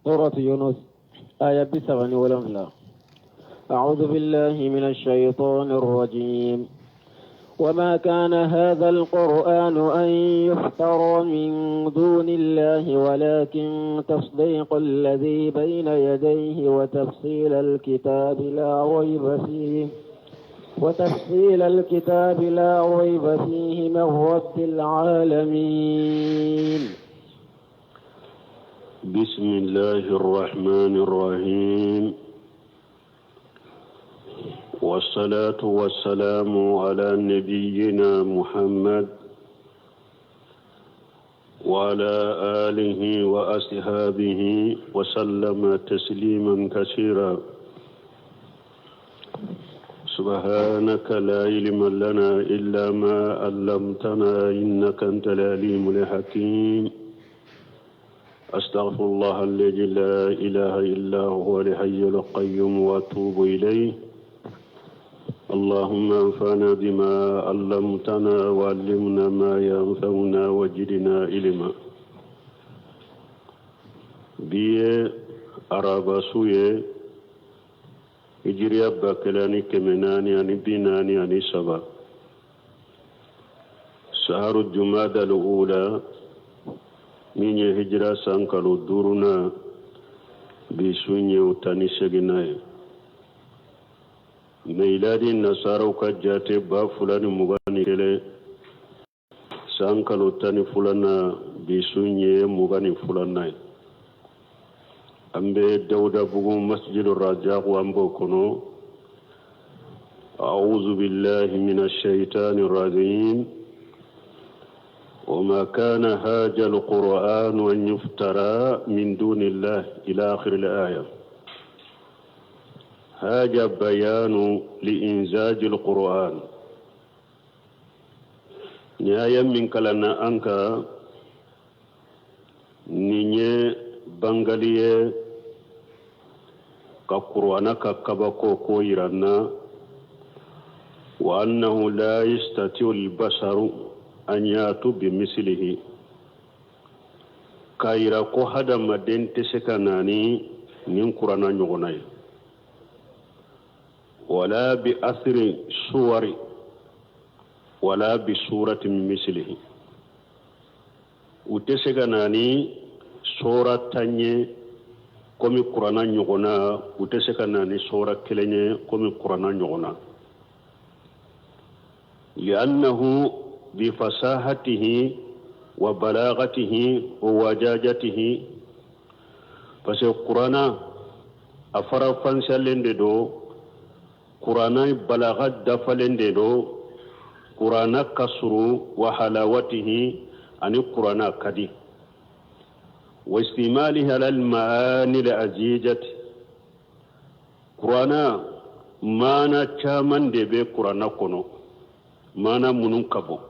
سورة يونس آية 37. أعوذ بالله من الشيطان الرجيم. وما كان هذا القرآن أن يفترى من دون الله ولكن تصديق الذي بين يديه وتفصيل الكتاب لا ريب فيه وتفصيل الكتاب لا ريب فيه من رب العالمين. بسم الله الرحمن الرحيم، والصلاة والسلام على نبينا محمد وعلى آله وأصحابه وسلم تسليما كثيرا. سبحانك لا علم لنا إلا ما علمتنا إنك أنت العليم الحكيم. أستغفر الله الذي لا إله إلا هو الحي القيوم وأتوب إليه. اللهم انفعنا بما علمتنا وعلمنا ما ينفعنا وزدنا علما. Bi ye araba su ye, hijiriya 1443, saharu jumada ula, min ye hijira san kalo duurunan, bi sun ye o 18nan ye. Miladi nasaraw ka jate 2021, san kalo 12nan, bi sun ye 22nan ye. An bɛ Dawudabugu Masjidu Rajaku, an b'o kɔnɔ. أعوذ بالله من الشيطان الرجيم. وما كان هذا القرآن أن يفترى من دون الله إلى آخر الآية. هذا بيان لإعجاز القرآن. Nin aya min kalanna an kan, nin ye bangali ye ka Kuranna ka kabako ko yira an na. وأنه لا يستطيع البشر أن يأتوا بمثله, k'a yira ko hadamaden tɛ se ka na ni nin Kuranna ɲɔgɔnna ye, ولا بعشر سور ولا بسورة مثله. U tɛ se ka na ni sora 10 ye komi Kuranna ɲɔgɔnna, u tɛ se ka na ni sora kelen ye komi Kuranna ɲɔgɔnna. لأنه بفصاحته وبلاغته ووجاهته, parce que Kuranna a farafansiyalen de don, Kuranna balaga dafalen de don, Kuranna ka surun, وحلاوته, ani Kuranna ka di, واشتماله على المعاني العزيزة. Kuranna maana caman de bɛ Kuranna kɔnɔ, maana minnu ka bon,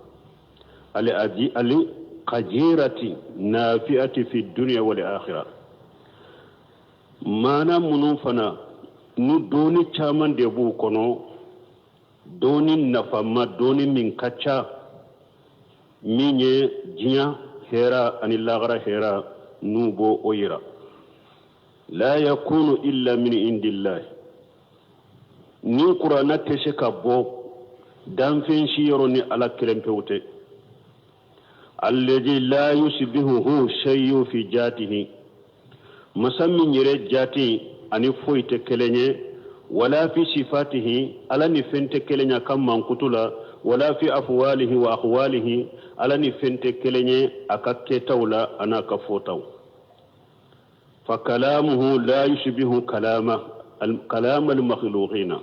الغزيرة النافعة في الدنيا والآخرة, maana minnu fana nu dɔɔni caman de b'u kɔnɔ, dɔɔni nafama, dɔɔni min ka ca, min ye diɲɛ hɛra ani lagara hɛra, n'u b'o o yira. لا يكون إلا من عند الله. Ni Kuranna tɛ se ka bɔ danfɛn si yɔrɔ ni Ala kelen pewu tɛ. الذي لا يشبهه شيء في ذاته, masa min yɛrɛ jati ani foyi tɛ kelen ye, ولا في صفاته, Ala ni fɛn tɛ kelen ye a ka mankutu la, ولا في أفعاله وأقواله, Ala ni fɛn tɛ kelen ye a ka kɛtaw la a n'a ka fɔtaw. فكلامه لا يشبه كلام المخلوقين.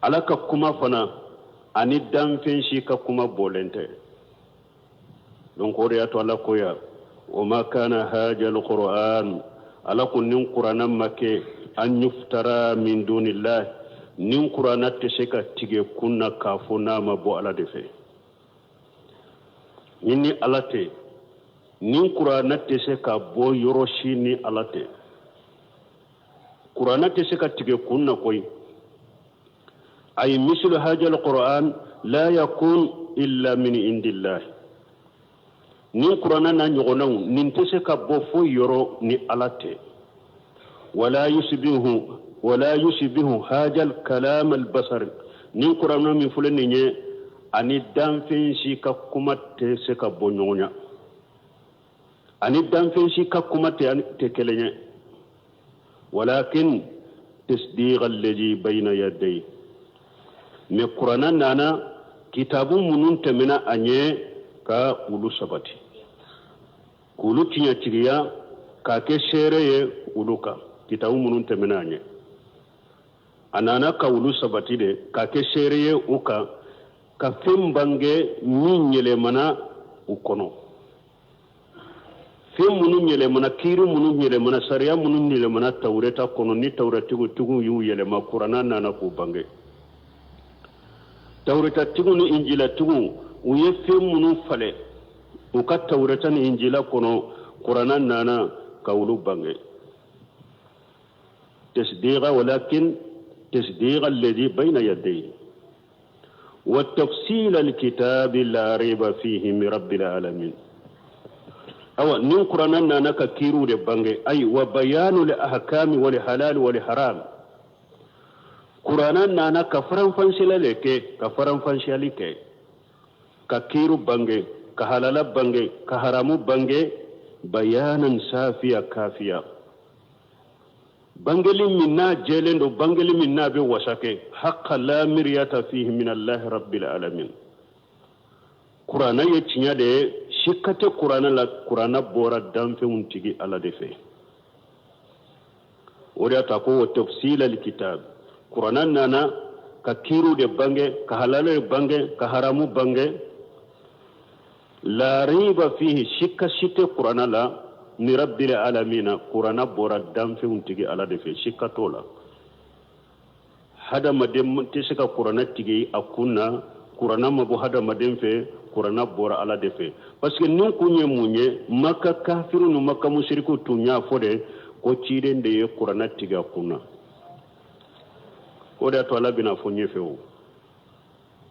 Ala ka kuma fana ani danfɛn si ka kuma bɔlen tɛ. Donc o de y'a to Ala ko ya: وما كان هذا القرآن, Ala ko nin Kuranna ma kɛ, أن يفترى من دون الله, nin Kuranna tɛ se ka tigɛ kun na k'a fɔ n'a ma bɔ Ala de fɛ. Ni ni Ala tɛ, nin Kuranna tɛ se ka bɔ yɔrɔ si ni Ala tɛ. Kuranna tɛ se ka tigɛ kun na koyi. أي مثل هذا القرآن لا يكون إلا من عند الله. Nin kuranna n'a ɲɔgɔnnaw nin tɛ se ka bɔ foyi yɔrɔ ni ala tɛ. Wala yushbihu wala yushbihu hazal kalam al basar. Nin kuranna min filɛ nin ye, ani danfɛn si ka kuma tɛ se ka bɔ ɲɔgɔn na, ani danfɛn si ka kuma tɛ kelen ye. Walakin tasdiq alladhi bayna yadayhi, mais kuranna nana kitabu minnu tɛmɛna a ɲɛ ka olu sabati, k'olu tiɲɛtigiya, k'a kɛ seere ye olu kan. Kitabu minnu tɛmɛna a ɲɛ, a nana ka olu sabati de k'a kɛ seere ye u kan, ka fɛn bange min yɛlɛmana u kɔnɔ, fɛn minnu yɛlɛmana, kiiri minnu yɛlɛmana, sariya minnu yɛlɛmana tawureta kɔnɔ, ni tawuretigiw y'u yɛlɛma, kuranna nana k'u bange. Tawuretatigiw ni injilatigiw, u ye fɛn minnu falen u ka tawureta ni injila kɔnɔ, kuranna nana ka olu bange. Tasdiqa walakin tasdiqa alladhi bayna yadayhi wa tafsil alkitabi la rayba fihi min rabbil alamin. Awa, nin kuranna nana ka kiiriw de bange, ayi wa bayanu li ahkami wal halal wal haram. Kuranna nana ka faranfansiyali le kɛ, ka faranfansiyali kɛ, ka kiiru bange, ka halala bange, ka haramu bange, bayanan safiya kafiya, bangeli min n'a jɛlen don, bangeli min n'a bɛ wasa kɛ. Haqqa la miryata fihi min allahi rabbil alamin. Kuranna ye tiɲɛ de ye, sikka tɛ kuranna la. Kuranna bɔra danfɛnw tigi ala de fɛ. O de y'a to a ko wa tafsila alkitab. Kuranna nana ka kiiriw de bange, ka halala de bange, ka haramu bange. La riba fihi, sikka si tɛ kuranna la, ni rabbil alamina. Kuranna bɔra danfɛnw tigi ala de fɛ, sikka t'o la. Hadamaden tɛ se ka kuranna tigi a kun na. Kuranna ma bɔ hadamaden fɛ, kuranna bɔra ala de fɛ. Parce que nin kun ye mun ye? Maka kafiru ni maka musiriku tun y'a fɔ de ko ciden de ye kuranna tigi a kun na. O de y'a to ala bɛna fɔ ɲɛfɛ.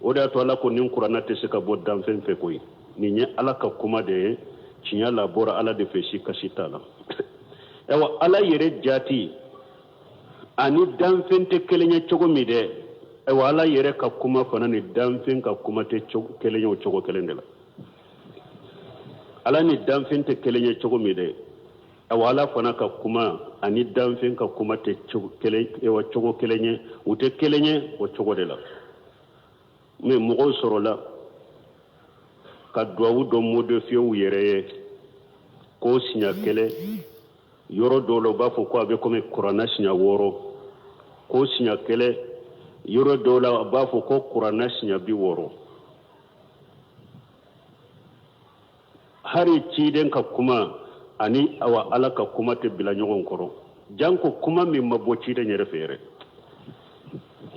O de y'a to ala ko nin kuranna tɛ se ka bɔ danfɛn fɛ koyi. Nin ye ala ka kuma de ye, tiɲɛ la bɔra ala de fɛ, si kasi t'a la. Ayiwa, ala yɛrɛ jati ani danfɛn tɛ kelen ye cogo min dɛ, ayiwa, ala yɛrɛ ka kuma fana ni danfɛn ka kuma tɛ kelen ye o cogo kelen de la. Ala ni danfɛn tɛ kelen ye cogo min dɛ, ayiwa, ala fana ka kuma ani danfɛn ka kuma tɛ cogo kelen ye, u tɛ kelen ye o cogo de la. Mais mɔgɔw sɔrɔla ka duwawu dɔ modifier u yɛrɛ ye ko siɲɛ kelen, yɔrɔ dɔw la u b'a fɔ ko a bɛ komi kuranna siɲɛ 6, ko siɲɛ kelen, yɔrɔ dɔw la a b'a fɔ ko kuranna siɲɛ 60. Hari ciden ka kuma ani awa ala ka kuma tɛ bila ɲɔgɔn kɔrɔ, janko kuma min ma bɔ ciden yɛrɛ fɛ yɛrɛ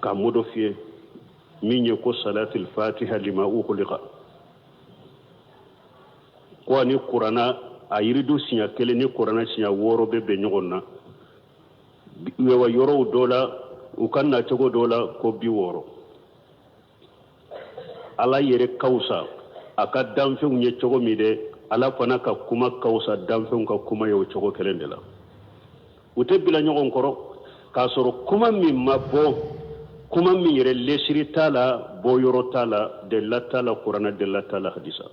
ka modifier, min ye ko salatul fatiha lima ukhliqa, ko ani kuranna a yiridu siɲɛ kelen ni kuranna siɲɛ 6 bɛ bɛn ɲɔgɔn na. Wa yɔrɔw dɔ la, u ka na cogo dɔ la ko 60. Ala yɛrɛ ka wusa a ka danfɛnw ye cogo min dɛ, ala fana ka kuma ka wusa danfɛnw ka kuma ye o cogo kelen de la. U tɛ bila ɲɔgɔn kɔrɔ, k'a sɔrɔ kuma min ma bɔ, kuma min yɛrɛ lesiri t'a la, bɔyɔrɔ t'a la, delila t'a la kuranna, delila t'a la hadisa.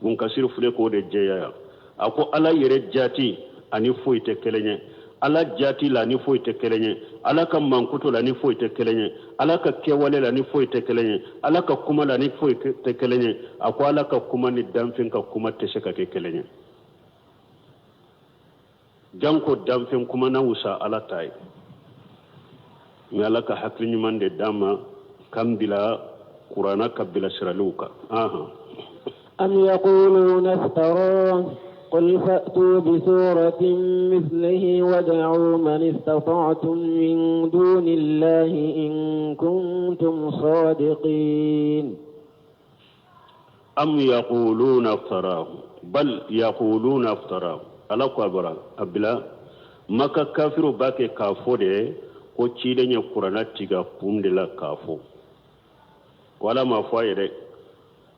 Munkasiri filɛ k'o de jɛya yan. A ko ala yɛrɛ jati ani foyi tɛ kelen ye, ala jati la ni foyi tɛ kelen ye, ala ka mankutu la ni foyi tɛ kelen ye, ala ka kɛwale la ni foyi tɛ kelen ye, ala ka kuma la ni foyi tɛ kelen ye. A ko ala ka kuma ni danfɛn ka kuma tɛ se ka kɛ kelen ye, janko danfɛn kuma na wusa ala ta ye. Nka ala ka hakili ɲuman de d'an ma k'an bila kuranna ka bilasiraliw kan. أم يقولون افتراه قل فأتوا بسورة مثله وادعوا من استطعتم من دون الله إن كنتم صادقين. أم يقولون افتراه بل يقولون افتراه. Ala ko a bara a bila maka kafiru b'a kɛ k'a fɔ de ko ciden ye kuranna tigɛ kun de la k'a fɔ ko ala ma fɔ a ye dɛ.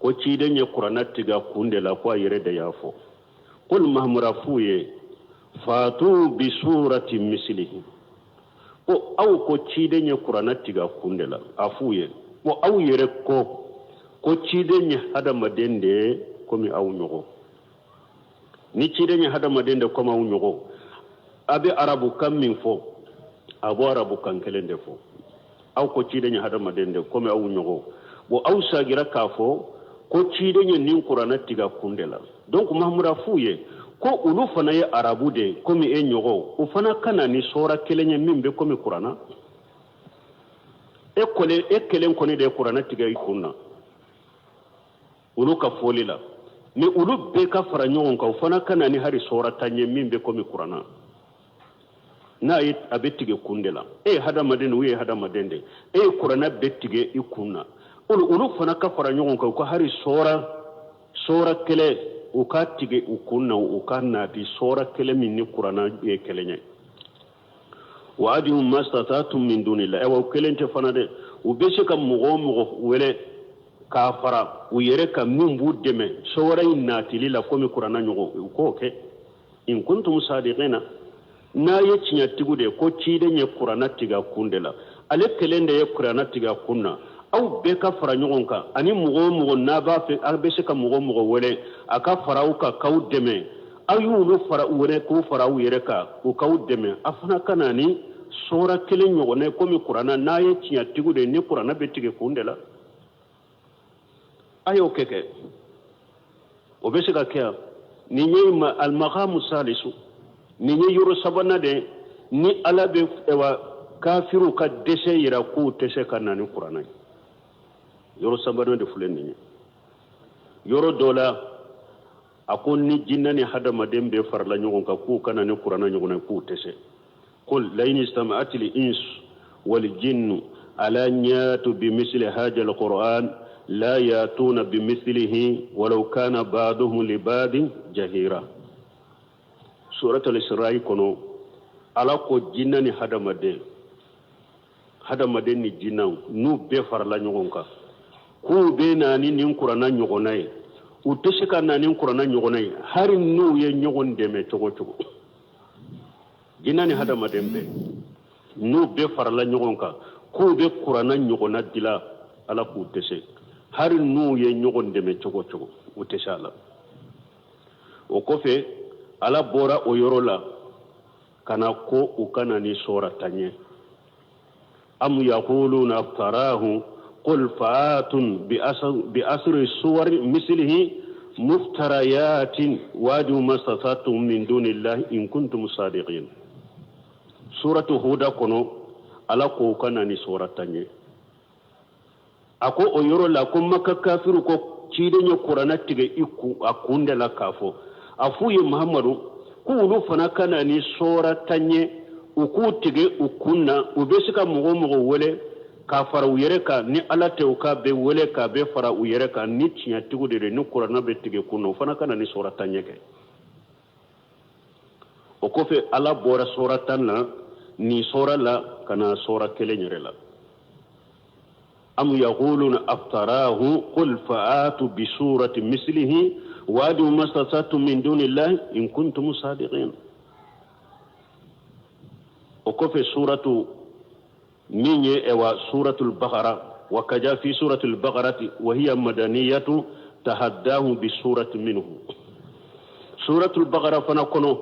Ko ciden ye kuranna tigɛ a kun de la, ko a yɛrɛ de y'a fɔ. Qul, Mahamadu, a f'u ye, fatu bi surati misilihi. Ko aw ko ciden ye kuranna tigɛ a kun de la, a f'u ye ko aw yɛrɛ ko ciden ye hadamaden de ye komi aw ɲɔgɔn. Ni ciden ye hadamaden de komi aw ɲɔgɔn, a bɛ arabukan min fɔ, a b'o arabukan kelen de fɔ. Aw ko ciden ye hadamaden de komi aw ɲɔgɔn. Bon, aw sagira k'a fɔ ko ciden ye nin kuranna tigɛ kun de la. Donc Mahamudu, a f'u ye ko olu fana ye arabu de ye komi e ɲɔgɔn, u fana ka na ni sɔra kelen ye min bɛ komi kuranna. E kɔni, e kelen kɔni de ye kuranna tigɛ i kun na olu ka fɔli la, mais olu bɛɛ ka fara ɲɔgɔn kan, u fana ka na ni hari sɔra tan ye min bɛ komi kuranna. N'a ye a bɛ tigɛ kun de la, e ye hadamaden, u ye hadamaden de, e ye kuranna bɛɛ tigɛ i kun na, olu fana ka fara ɲɔgɔn kan, u ka hari sɔra kelen u ka tigɛ u kun na, u ka nati sɔra kelen min ni kuranna ye kelen ye. Wa adiu mastatatum min dunillah. Ayiwa, o kelen tɛ fana dɛ, u bɛ se ka mɔgɔ o mɔgɔ wele k'a fara u yɛrɛ kan min b'u dɛmɛ sɔra in natili la komi kuranna ɲɔgɔn, u k'o kɛ. In kuntum sadiqina, n'a ye tiɲɛtigiw de ye ko ciden ye kuranna tigɛ a kun de la, ale kelen de ye kuranna tigɛ a kun na, aw bɛɛ ka fara ɲɔgɔn kan ani mɔgɔ o mɔgɔ n'a b'a fɛ, aw bɛ se ka mɔgɔ o mɔgɔ wele a ka fara aw kan k'aw dɛmɛ, aw y'olu fara wele k'u fara aw yɛrɛ kan, u k'aw dɛmɛ, a fana ka na ni sɔra kelen ɲɔgɔnna ye komi kuranna, n'a ye tiɲɛtigiw de ye ni kuranna bɛ tigɛ kun de la. A y'o kɛ, o bɛ se ka kɛ yan. Nin ye almakamu salisu, nin ye yɔrɔ sabanan de ni Ala bɛ ɛwa kafiriw ka dɛsɛ yira k'u tɛ se ka na ni kuranna ye. Yɔrɔ sabanan de filɛ nin ye. Yɔrɔ dɔ la, a ko ni jinɛ ni hadamaden bɛɛ farala ɲɔgɔn kan k'u ka na ni kuranna ɲɔgɔn ye, k'u tɛ se. Qul la in ijtama'at al-ins wal jinnu ala an yatu bimisli hadha al-Qur'an la yatuna bimithlihi walau kana ba'duhum li ba'din jahira. Surat al-Isra'i kɔnɔ, Ala ko jinɛ ni hadamaden, hadamaden ni jinɛw, n'u bɛɛ farala ɲɔgɔn kan k'u bɛ na ni nin kuranna ɲɔgɔnna ye, u tɛ se ka na ni kuranna ɲɔgɔnna ye hali n'u ye ɲɔgɔn dɛmɛ cogo cogo. Jinɛ ni hadamaden bɛɛ, n'u bɛɛ farala ɲɔgɔn kan k'u bɛ kuranna ɲɔgɔnna dila, Ala k'u tɛ se, hali n'u ye ɲɔgɔn dɛmɛ cogo cogo, u tɛ se a la. O kɔfɛ, Ala bɔra o yɔrɔ la ka na ko u ka na ni sɔra tan ye. Am yaquluna aftarahu qul fa'atun bi asri suwari mislihi muftarayatin wadu mastata'tum min dunillahi in kuntum sadiqin. Suratu Huda kɔnɔ, Ala ko u ka na ni sɔra tan ye. A ko o yɔrɔ la ko Maka kafiru ko ciden ye kuranna tigɛ i kun a kun de la, k'a fɔ a f'u ye, Muhamadu, ko olu fana ka na ni sɔra tan ye, u k'u tigɛ u kun na, u bɛ se ka mɔgɔ o mɔgɔ wele k'a fara u yɛrɛ kan ni Ala tɛ, u k'a bɛɛ wele k'a bɛɛ fara u yɛrɛ kan, ni tiɲɛtigiw de don ni kuranna bɛ tigɛ kun na, u fana ka na ni sɔra tan ye kɛ. O kɔfɛ, Ala bɔra sɔra tan na nin sɔra la ka na sɔra kelen yɛrɛ la. Am yaquluna aftarahu qul fa'atu bi surati mislihi wadu mastata'tum min dunillahi in kuntum sadiqin. O kɔfɛ, suratu min ye ɛwa suratul Bakara, wa kaja fi suratul Bakarati wa hiya madaniyatu tahaddahu bi surati minhu. Suratul Bakara fana kɔnɔ,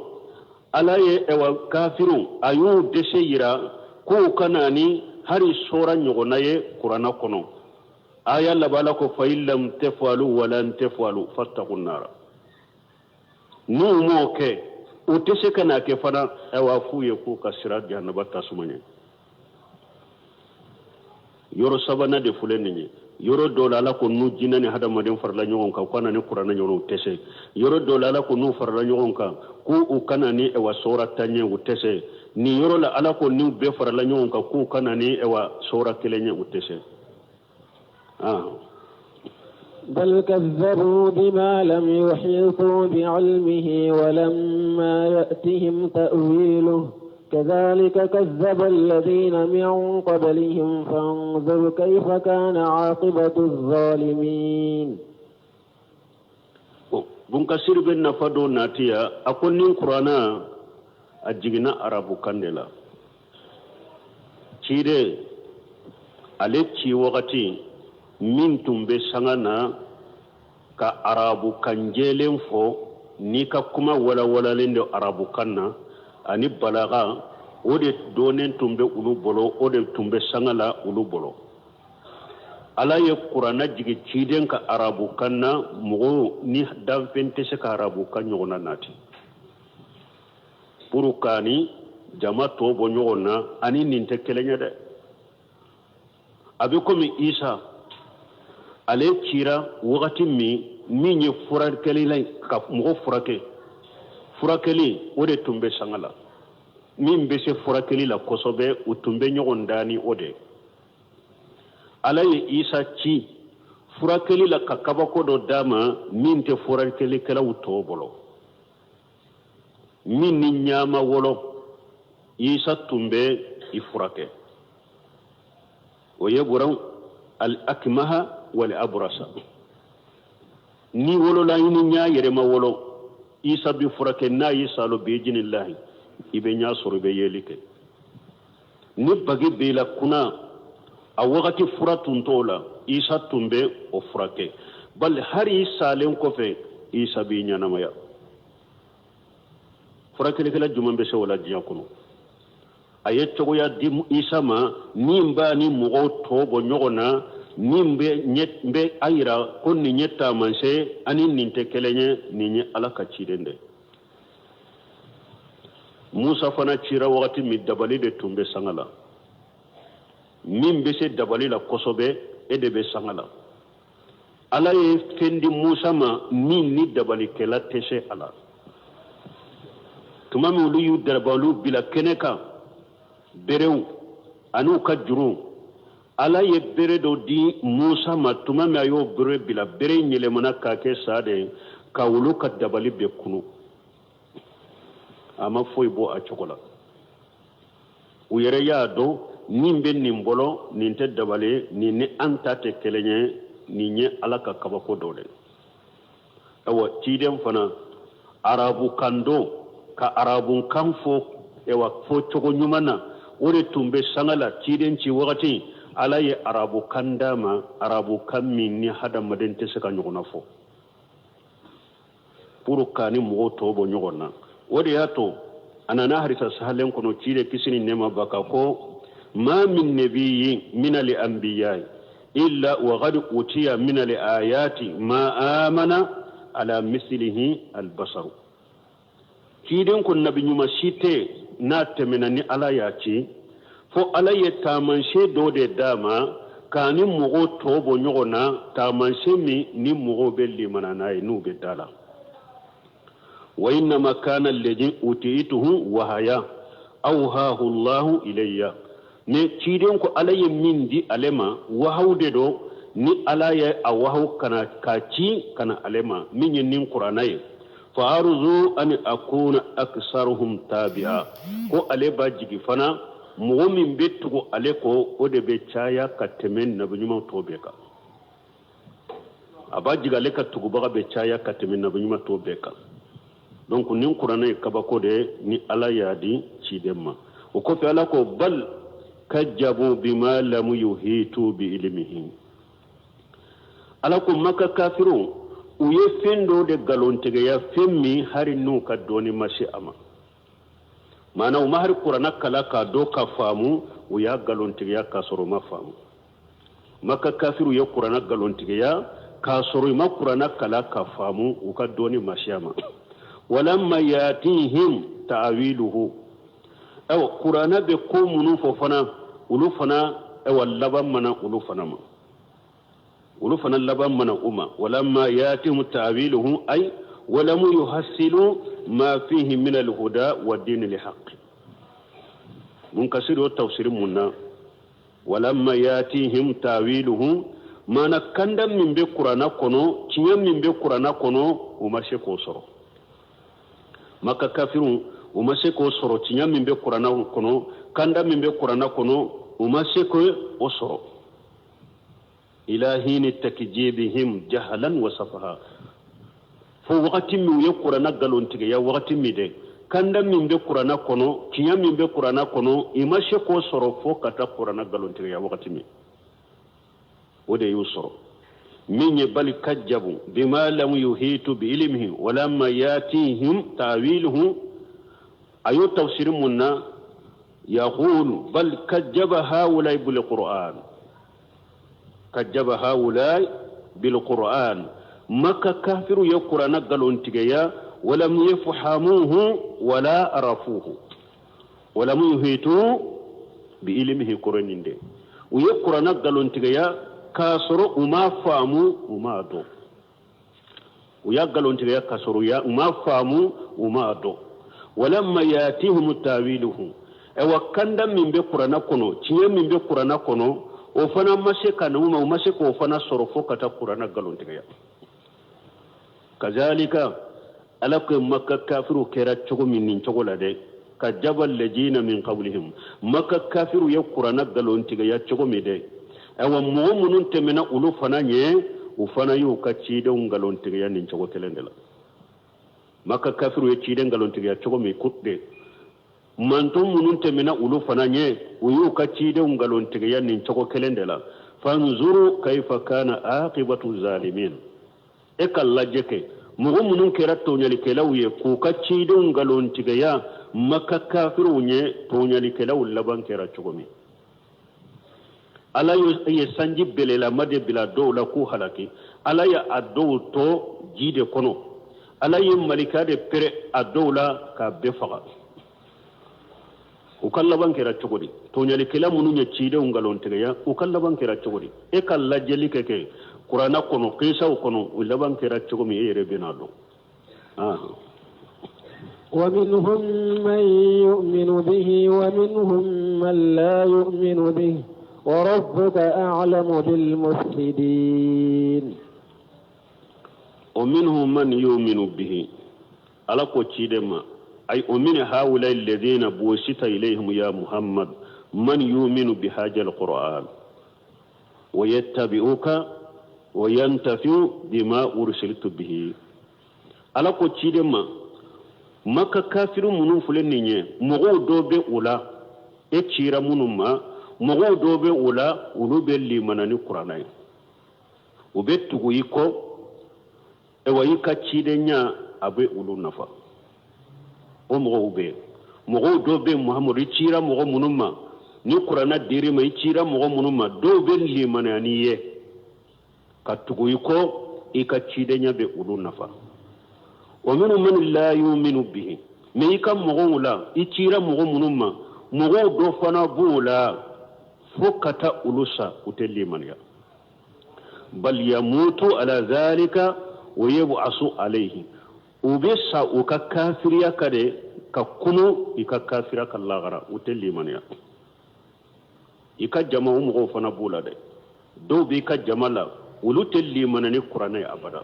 Ala ye ɛwa kafiru a y'u dɛsɛ yira k'u ka na ni hari sɔra ɲɔgɔnna ye kuranna kɔnɔ. Aya laban la ko fa in lam tafalu walan tafalu fattaqun nara. N'u m'o kɛ, u tɛ se ka n'a kɛ fana, ayiwa, f'u ye k'u ka sira jahanaba tasuma ɲɛ. Yɔrɔ sabanan de filɛ nin ye. Yɔrɔ dɔw la, Ala ko n'u jinɛ ni hadamaden farala ɲɔgɔn kan k'u na ni kuranna ɲɔgɔn, u tɛ se. Yɔrɔ dɔw la, Ala ko n'u farala ɲɔgɔn kan k'u u ka na ni ɛwa sɔra tan ye, u tɛ se. Nin yɔrɔ la, Ala ko n'u bɛɛ farala ɲɔgɔn kan k'u ka na ni ɛwa sɔra kelen ye, u tɛ se. بل كذبوا بما لم يحيطوا بعلمه ولما يأتهم تأويله كذلك كذب الذين من قبلهم فانظر كيف كان عاقبة الظالمين. Bunkasiri bɛ nafa dɔ nati yan. A ko nin kuranna a jiginna arabukan de la. Ciden ale ci wagati min tun bɛ sanga na ka arabukan jɛlen fɔ, n'i ka kuma walawalalen don arabukan na ani balaga, o de dɔnnen tun bɛ olu bolo, o de tun bɛ sanga la olu bolo. Ala ye kuranna jigin ciden kan arabukan na, mɔgɔw ni danfɛn tɛ se ka arabukan ɲɔgɔnna nati pour k'a ni jama tɔ bɔ ɲɔgɔn na. Ani nin tɛ kelen ye dɛ. A bɛ komi Isa ale cira wagati min, min ye furakɛli la, ka mɔgɔ furakɛ, furakɛli o de tun bɛ sanga la. Min bɛ se furakɛli la kosɛbɛ, u tun bɛ ɲɔgɔn dan ni o de ye. Ala ye Isa ci furakɛli la ka kabako dɔ d'a ma min tɛ furakɛlikɛlaw tɔw bolo, min ni ɲa ma wɔlɔ, Isa tun bɛ i furakɛ. O ye bɔra al akmaha wal abrasa, ni wolola i ni ɲa yɛrɛ ma wɔlɔ, Isa b'i furakɛ. N'a y'i salo, bi'iznillahi, i bɛ ɲa sɔrɔ, i bɛ yeli kɛ. Ni bagi b'i la kunna, a wagati fura tun t'o la, Isa tun bɛ o furakɛ. Bali hali i salen kɔfɛ, Isa b'i ɲɛnamaya. Furakɛlikɛla jumɛn bɛ se o la diɲɛ kɔnɔ? A ye cogoya di Isa ma min b'a ni mɔgɔw tɔ bɔ ɲɔgɔn na, min bɛ a yira ko nin ye taamasiyɛn ani nin tɛ kelen ye, nin ye Ala ka ciden de. Musa fana cira wagati min, dabali de tun bɛ sanga la. Min bɛ se dabali la kosɛbɛ, e de bɛ sanga la. Ala ye fɛn di Musa ma min ni dabalikɛla tɛ se a la. Tuma min olu y'u dabaliw bila kɛnɛ kan, berew an'u ka juruw, Ala ye bere dɔ di Musa ma. Tuma min a y'o bere bila, bere in yɛlɛmana k'a kɛ sa de ye ka olu ka dabali bɛɛ kunu. A ma foyi bɔ a cogo la. U yɛrɛ y'a dɔn min bɛ nin bolo, nin tɛ dabali, nin ni an ta tɛ kelen ye, nin ye Ala ka kabako dɔ de ye. Ayiwa, ciden fana arabukan don, ka arabukan fɔ, ayiwa, fɔ cogo ɲuman na, o de tun bɛ sanga la. Ciden ci wagati, Ala ye arabukan d'a ma, arabukan min ni hadamaden tɛ se ka ɲɔgɔnna fɔ pour k'a ni mɔgɔw tɔ bɔ ɲɔgɔn na. O de y'a to a nana hadisa sahalen kɔnɔ, ciden kisi ni nɛɛma b'a kan ko: ma min nabiyyin min al anbiya illa wa qad utiya min al ayati ma amana ala mislihi al basaru. Ciden ko nabi ɲuman si tɛ n'a tɛmɛna ni Ala y'a ci, fo Ala ye taamasiyɛn dɔ de d'a ma k'a ni mɔgɔw tɔ bɔ ɲɔgɔn na, taamasiyɛn min ni mɔgɔw bɛ limana n'a ye, n'u bɛ da la. Wa innama kana alladhi utituhu wahaya awhahu Allahu ilayya. Ne ciden ko Ala ye min di ale ma, wahaw de don, ni Ala ye a wahaw kana k'a ci ka na ale ma, min ye nin kuranna ye. Fa arzu an akuna aksaruhum tabi'a. Ko ale b'a jigi fana, mɔgɔ min bɛ tugu ale kɔ, o de bɛ caya ka tɛmɛ nabi ɲuman tɔw bɛɛ kan. A b'a jigi ale ka tugubaga bɛ caya ka tɛmɛ nabi ɲuman tɔw bɛɛ kan. Donc nin kuranɛ ye kabako de ye ni Ala y'a di ciden ma. O kɔfɛ, Ala ko: bal kajjabu bima lam yuhitu bi ilmihi. Ala ko Maka kafiriw, u ye fɛn dɔ de nkalontigiya, fɛn min hari n'u ka dɔɔni ma se a ma. Maana u ma hari kuranna kala k'a dɔn ka faamu, u y'a nkalontigiya k'a sɔrɔ u ma faamu. Maka kafiriw ye kuranna nkalontigiya k'a sɔrɔ u ma kuranna kala ka faamu, u ka dɔɔni ma se a ma. Walamma yatihim ta'wiluhu. Ayiwa, kuranna bɛ ko minnu fɔ fana, olu fana, ayiwa, laban mana olu fana ma, olu fana laban mana u ma. Walamma yatihim ta'wiluhu, ay walamu yuhassilu ma fihi min alhuda wa dini lihaq. Mun kasiri o tafsiri mun na? Walamma yatihim ta'wiluhu, mana kanda min bɛ kuranna kɔnɔ, tiɲɛ min bɛ kuranna kɔnɔ, u ma se k'o sɔrɔ. Maka kafiru, u ma se k'o sɔrɔ. Tiɲɛ min bɛ kuranna kɔnɔ, kanda min bɛ kuranna kɔnɔ, u ma se k'o sɔrɔ. Ila hini takjibihim jahalan wa safaha. Fo wagati min u ye kuranna nkalontigiya wagati min dɛ, kanda min bɛ kuranna kɔnɔ, tiɲɛ min bɛ kuranna kɔnɔ, i ma se k'o sɔrɔ fo ka taa kuranna nkalontigiya wagati min, o de y'u sɔrɔ. Min ye bali kajabu bima lam yuhitu bi ilmihi walamma yatihim tawiluhu, a y'o tafsiri mun na? Yaqulu bal kajaba haulai bil qur'an, kajaba haulai bil qur'an, Maka kafiru ye kuranna nkalontigiya, walam yafhamuhu wala arafuhu walam yuhitu bi ilmihi. Kɔrɔ nin de, u ye kuranna nkalontigiya k'a sɔrɔ u m'a faamu, u m'a dɔn. U y'a nkalontigiya k'a sɔrɔ u m'a faamu, u m'a dɔn. Walamma yatihim tawiluhu, ayiwa, kanda min bɛ kuranna kɔnɔ, tiɲɛ min bɛ kuranna kɔnɔ, o fana ma se ka na u ma, u ma se k'o fana sɔrɔ fo ka taa kuranna nkalontigiya. Kazalika, Ala ko Maka kafiru kɛra cogo min, nin cogo la dɛ, kajaba lajina min qablihim, Maka kafiru ye kuranna nkalontigiya cogo min dɛ, ayiwa, mɔgɔ minnu tɛmɛna olu fana ɲɛ, u fana y'u ka cidenw nkalontigiya nin cogo kelen de la. Maka kafiru ye ciden nkalontigiya cogo min de, mantɔn minnu tɛmɛna olu fana ɲɛ, u y'u ka cidenw nkalontigiya nin cogo kelen de la. Fanzuru kaifa kana aqibatu zalimin, e ka lajɛ kɛ mɔgɔ minnu kɛra tɔɲalikɛlaw ye k'u ka cidenw nkalontigiya Maka kafiriw ɲɛ, tɔɲalikɛlaw laban kɛra cogo min. Ala ye sanji belelama de bila dɔw la k'u halaki, Ala ye a dɔw to ji de kɔnɔ, Ala ye malika de pɛrɛ a dɔw la k'a bɛɛ faga. U ka laban kɛra cogo di? Tɔɲalikɛla minnu ye cidenw nkalontigiya, u ka laban kɛra cogo di? E ka lajɛli kɛ kuranna kɔnɔ, kisaw kɔnɔ, u laban kɛra cogo min, e yɛrɛ bɛna dɔn. ومنهم من يؤمن به ومنهم من لا يؤمن به وربك أعلم بالمفسدين. ومنهم من يؤمن به، Ala ko ciden ma, أي ومن هؤلاء الذين بعثت إليهم يا محمد من يؤمن بهذا القرآن ويتبعك وينتفع بما أرسلت به. Ala ko ciden ma, Maka kafiru minnu filɛ nin ye, mɔgɔw dɔ bɛ o la, e cira minnu ma, mɔgɔw dɔ bɛ o la, olu bɛ limana ni kuranna ye, u bɛ tugu i kɔ. Ayiwa, i ka cidenya a bɛ olu nafa, o mɔgɔw bɛ yen. Mɔgɔw dɔw bɛ yen, Muhamadu, i cira mɔgɔ minnu ma, ni kuranna dir'i ma, i cira mɔgɔ minnu ma, dɔw bɛ limaniya n'i ye ka tugu i kɔ, i ka cidenya bɛ olu nafa. Wa minhum man la yuminu bihi, mais i ka mɔgɔw la, i cira mɔgɔ minnu ma, mɔgɔw dɔ fana b'o la, fo ka taa olu sa, u tɛ limaniya. Bal yamutu ala zalika wa yub'asu alayhi, u bɛ sa u ka kafiriya ka de ka kunu i ka kafiriya ka lagara, u tɛ limaniya. I ka jama, o mɔgɔw fana b'o la dɛ. Dɔw b'i ka jama la, olu tɛ limana ni kuranɛ ye abada,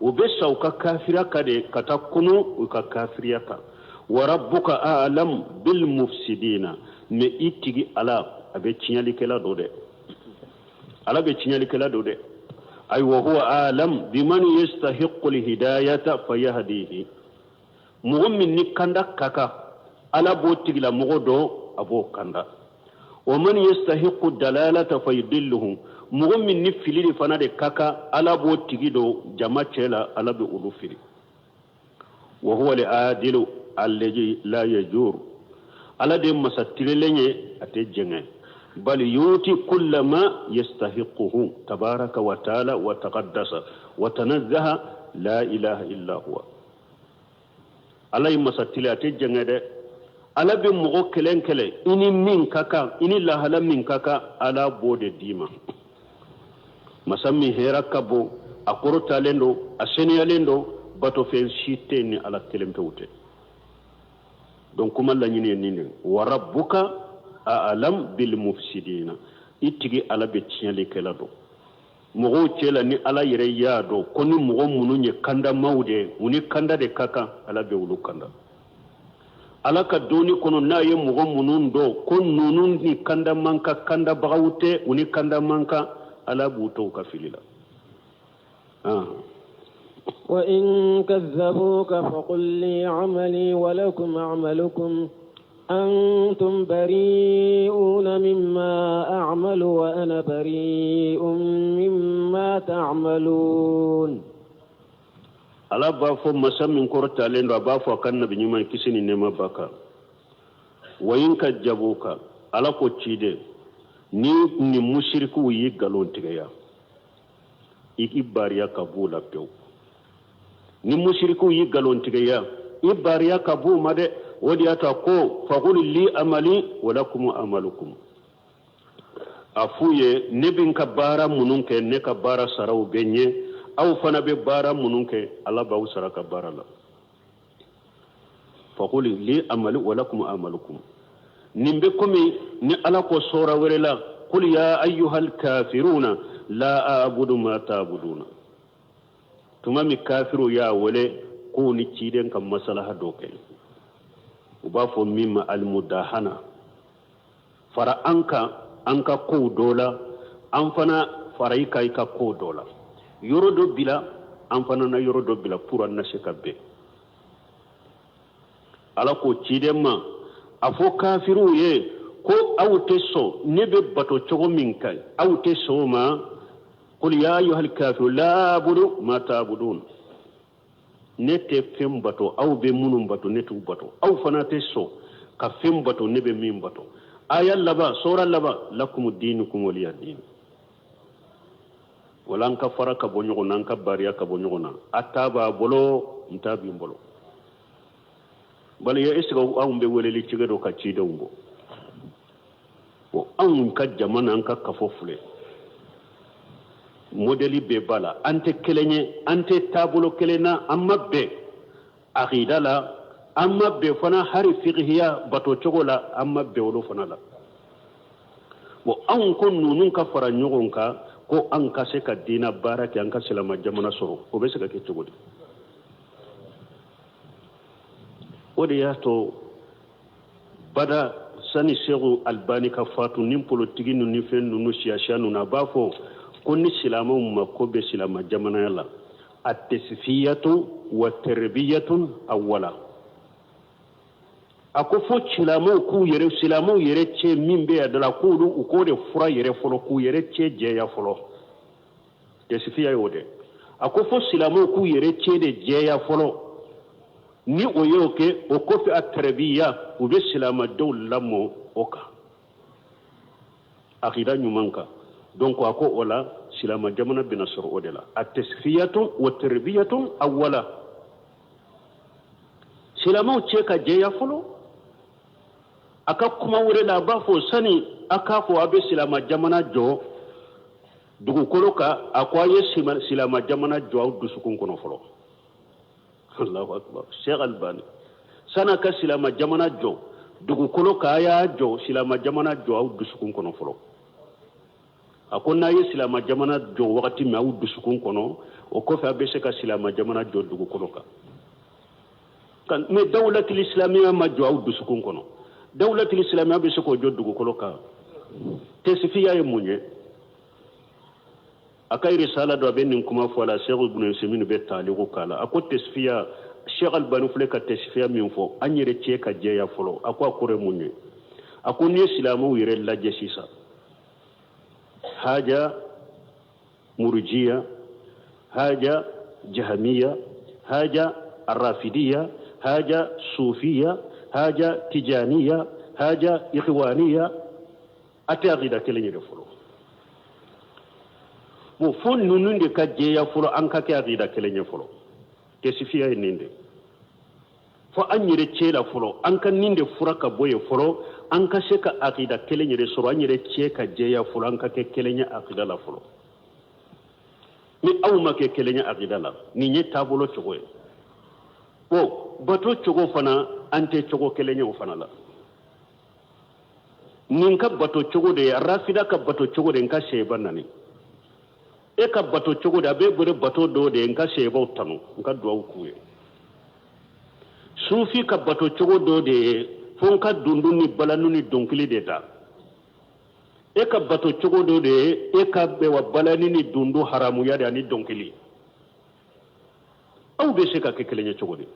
u bɛ sa u ka kafiriya ka de ka taa kunu u ka kafiriya kan. Wa rabbuka a'lam bil mufsidina, mais i tigi Ala, a bɛ tiɲɛlikɛla dɔ dɛ, Ala bɛ tiɲɛlikɛla dɔ dɛ. Ayiwa, huwa a'lam biman yastahiqqu alhidayata fayahdihi, mɔgɔ min ni kanda ka kan, Ala b'o tigilamɔgɔ dɔn, a b'o kanda. Wa man yastahiqqu dalalata fayudilluhu, mɔgɔ min ni fili de fana de ka kan, Ala b'o tigi dɔn jama cɛ la, Ala bɛ olu fili. Wa huwa al-adilu alladhi la yajur, Ala de masa tilenlen ye, a tɛ jɛngɛ. Bal yuti kulla ma yastahiquhu tabaraka wa taala wa taqaddasa wa tanazzaha la ilaha illa huwa. Ala ye masa tile, a tɛ jɛngɛ dɛ. Ala bɛ mɔgɔ kelen kelen, i ni min ka kan, i ni lahala min ka kan, Ala b'o de d'i ma. Masa min hɛrɛ ka bon, a kɔrɔtalen don, a seniyalen don, batofɛn si tɛ ni Ala kelen pewu tɛ. Donc kuma laɲini ye nin de: wa rabbuka a'lam bil mufsidina, i tigi Ala bɛ tiɲɛlikɛla dɔn mɔgɔw cɛ la. Ni Ala yɛrɛ y'a dɔn ko ni mɔgɔ minnu ye kandamaw de ye, u ni kanda de ka kan, Ala bɛ olu kanda. Ala ka dɔnni kɔnɔ, n'a ye mɔgɔ minnu dɔn ko ninnu ni kanda man kan, kandabagaw tɛ, u ni kanda man kan, Ala b'u to u ka fili la. وإن كذبوك فقل لي عملي ولكم عملكم أنتم بريئون مما أعمل وأنا بريء مما تعملون. Ala b'a fɔ, masa min kɔrɔtalen don, a b'a fɔ a ka nabi ɲuman, kisi ni nɛɛma b'a kan: wa in kazzabuka, Ala ko ciden, ni ni musirikiw y'i nkalon tigɛya, i k'i bariya ka b'u la pewu. Ni musirikiw y'i nkalon tigɛya, i bariya ka b'u ma dɛ. O de y'a to a ko: faqul li amali wa lakum amalukum. A f'u ye, ne bɛ n ka baara minnu kɛ, ne ka baara saraw bɛ n ye. Aw fana bɛ baara minnu kɛ, Ala b'aw sara ka baara la. Faqul li amali wa lakum amalukum. Nin bɛ komi ni Ala ko sɔra wɛrɛ la: qul ya ayyuhal kafiruna la a'budu ma ta'buduna. Tuma min kafiriw y'a wele k'u ni ciden ka masalaha dɔ kɛ, u b'a fɔ min ma alimudahana, fara an kan an ka kow dɔ la, an fana fara i kan i ka kow dɔ la, yɔrɔ dɔ bila, an fana na yɔrɔ dɔ bila pour an na se ka bɛn. Ala ko ciden ma, a fɔ kafiriw ye ko aw tɛ sɔn ne bɛ bato cogo min kan, aw tɛ sɔn o ma. Qul ya ayyuhal kafirun la a'budu ma ta'budun. Ne tɛ fɛn bato aw bɛ minnu bato, ne t'u bato. Aw fana tɛ sɔn ka fɛn bato ne bɛ min bato. Aya laban, sura laban: lakum dinukum waliya din. Wala an ka fara ka bɔ ɲɔgɔn na, an ka bariya ka bɔ ɲɔgɔn na. A ta b'a bolo, n ta b'i bolo. Bali est ce que anw bɛ weleli cogo dɔ ka cidenw bɔ? Bon, anw ka jamana, an ka kafo filɛ, modèle bɛɛ b'a la. An tɛ kelen ye, an tɛ taabolo kelen na, an ma bɛn akida la, an ma bɛn fana hari fikihiya bato cogo la, an ma bɛn olu fana la. Bon, anw ko ninnu ka fara ɲɔgɔn kan ko an ka se ka diina baara kɛ, an ka silama jamana sɔrɔ, o bɛ se ka kɛ cogo di? O de y'a to bada sani Sɛku Albani ka fatu, ni politiki ninnu ni fɛn ninnu siyasiya ninnu, a b'a fɔ ko ni silamɛw mako bɛ silama jamanaya la, a tasfiyatu wa tarbiyatun awwala. A ko fo silamɛw k'u yɛrɛ, silamɛw yɛrɛ cɛ min bɛ yan da la, k'olu u k'o de fura yɛrɛ fɔlɔ, k'u yɛrɛ cɛ jɛya fɔlɔ. Tasfiya y'o de. A ko fo silamɛw k'u yɛrɛ cɛ de jɛya fɔlɔ. Ni o y'o kɛ, o kɔfɛ a tarbiya, u bɛ silamɛdenw lamɔ o kan, akida ɲuman kan. Donc a ko o la silama jamana bɛna sɔrɔ o de la, a tasfiyatun wa tarbiyatun awwala. Silamɛw cɛ ka jɛya fɔlɔ. A ka kuma wɛrɛ la, a b'a fɔ sani a k'a fɔ a bɛ silama jamana jɔ dugukolo kan, a ko a ye silama jamana jɔ aw dusukun kɔnɔ fɔlɔ. Allahu akbar! Sheikh Albani, san'a ka silama jamana jɔ dugukolo kan, a y'a jɔ silama jamana jɔ aw dusukun kɔnɔ fɔlɔ. A ko n'a ye silama jamana jɔ wagati min aw dusukun kɔnɔ, o kɔfɛ a bɛ se ka silama jamana jɔ dugukolo kan. Mais dawulatul islamiya ma jɔ aw dusukun kɔnɔ, dawulatul islamiya bɛ se k'o jɔ dugukolo kan? Tɛsifiya ye mun ye? A ka risala dɔ, a bɛ nin kuma fɔ a la. Cheikh Ibn Usaymin bɛ taaliku k'a la. A ko tɛsifiya, Cheikh Albani filɛ ka tɛsifiya min fɔ, an yɛrɛ cɛ ka jɛya fɔlɔ, a ko a kɔrɔ ye mun ye? A ko n'i ye silamɛw yɛrɛ lajɛ sisan, haja murujiya, haja jahamiya, haja arrafidiya, haja sufiya, haja tijaniya, haja ikhwaniya, a tɛ akida kelen yɛrɛ fɔlɔ. Bon, fo ninnu de ka jɛya fɔlɔ, an ka kɛ akida kelen ye fɔlɔ. Tɛsifiya ye nin de fo an yɛrɛ cɛ la fɔlɔ, an ka nin de fura ka bɔ yen fɔlɔ, an ka se ka akida kelen yɛrɛ sɔrɔ, an yɛrɛ cɛ ka jɛya fɔlɔ, an ka kɛ kelen ye akida la fɔlɔ. Ni aw ma kɛ kelen ye akida la, nin ye taabolo cogo ye. Bon, bato cogo fana, an tɛ cogo kelen ye o fana la. Nin ka bato cogo de ye, rafida ka bato cogo de, n ka seba nani. E ka bato cogo de, a bɛ bolo bato dɔw de ye, n ka sebaw tanu, n ka duwawu k'u ye. Sufi ka bato cogo dɔ de ye, fo n ka dundun ni balanu ni dɔnkili de da. E ka bato cogo dɔ de ye, e ka wa balani ni dundun haramuya de ani dɔnkili. Aw bɛ se ka kɛ kelen ye cogo di?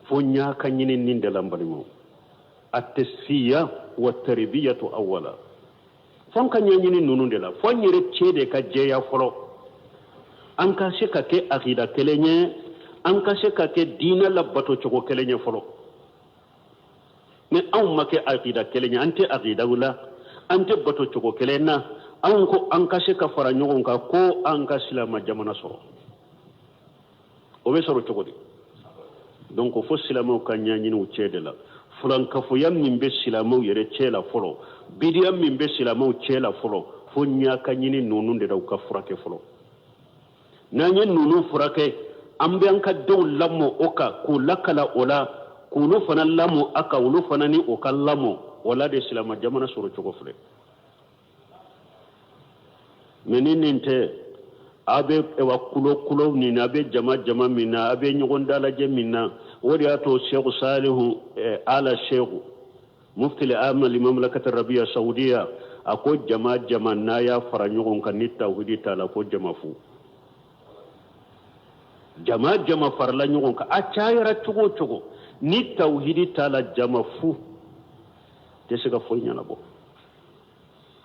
Fo ɲa ka ɲini nin de la n balimaw. At-tasfiya wa tarbiyatu awwala. Fo an ka ɲɛɲini ninnu de la, fo an yɛrɛ cɛ de ka jɛya fɔlɔ, an ka se ka kɛ akida kelen ye, an ka se ka kɛ diinɛ labato cogo kelen ye fɔlɔ. Ni anw ma kɛ akida kelen ye, an tɛ akidaw la, an tɛ bato cogo kelen na, anw ko an ka se ka fara ɲɔgɔn kan ko an ka silama jamana sɔrɔ, o bɛ sɔrɔ cogo di? Donc fo silamɛw ka ɲɛɲini u cɛ de la. Fulankafoya min bɛ silamɛw yɛrɛ cɛ la fɔlɔ, bidiya min bɛ silamɛw cɛ la fɔlɔ, fo ɲa ka ɲini ninnu de la, u ka furakɛ fɔlɔ. N'an ye ninnu furakɛ, an bɛ an ka denw lamɔ o kan, k'u lakala o la, k'olu fana lamɔ a kan, olu fana ni o ka lamɔ o la de, silamɛ jamana sɔrɔ cogo filɛ. Mais ni nin tɛ, a bɛ wa kulo kulo min na, a bɛ jama jama min na, a bɛ ɲɔgɔn dalajɛ min na, o de y'a to Seku Salihu ala Seku mufti al-aam li mamlakati arabiya saudiya, a ko jama jama n'a y'a fara ɲɔgɔn kan ni tawhidi t'a la, ko jama fu. Jama jama farala ɲɔgɔn kan, a cayara cogo o cogo, ni tawhidi t'a la, jama fu tɛ se ka foyi ɲɛnabɔ.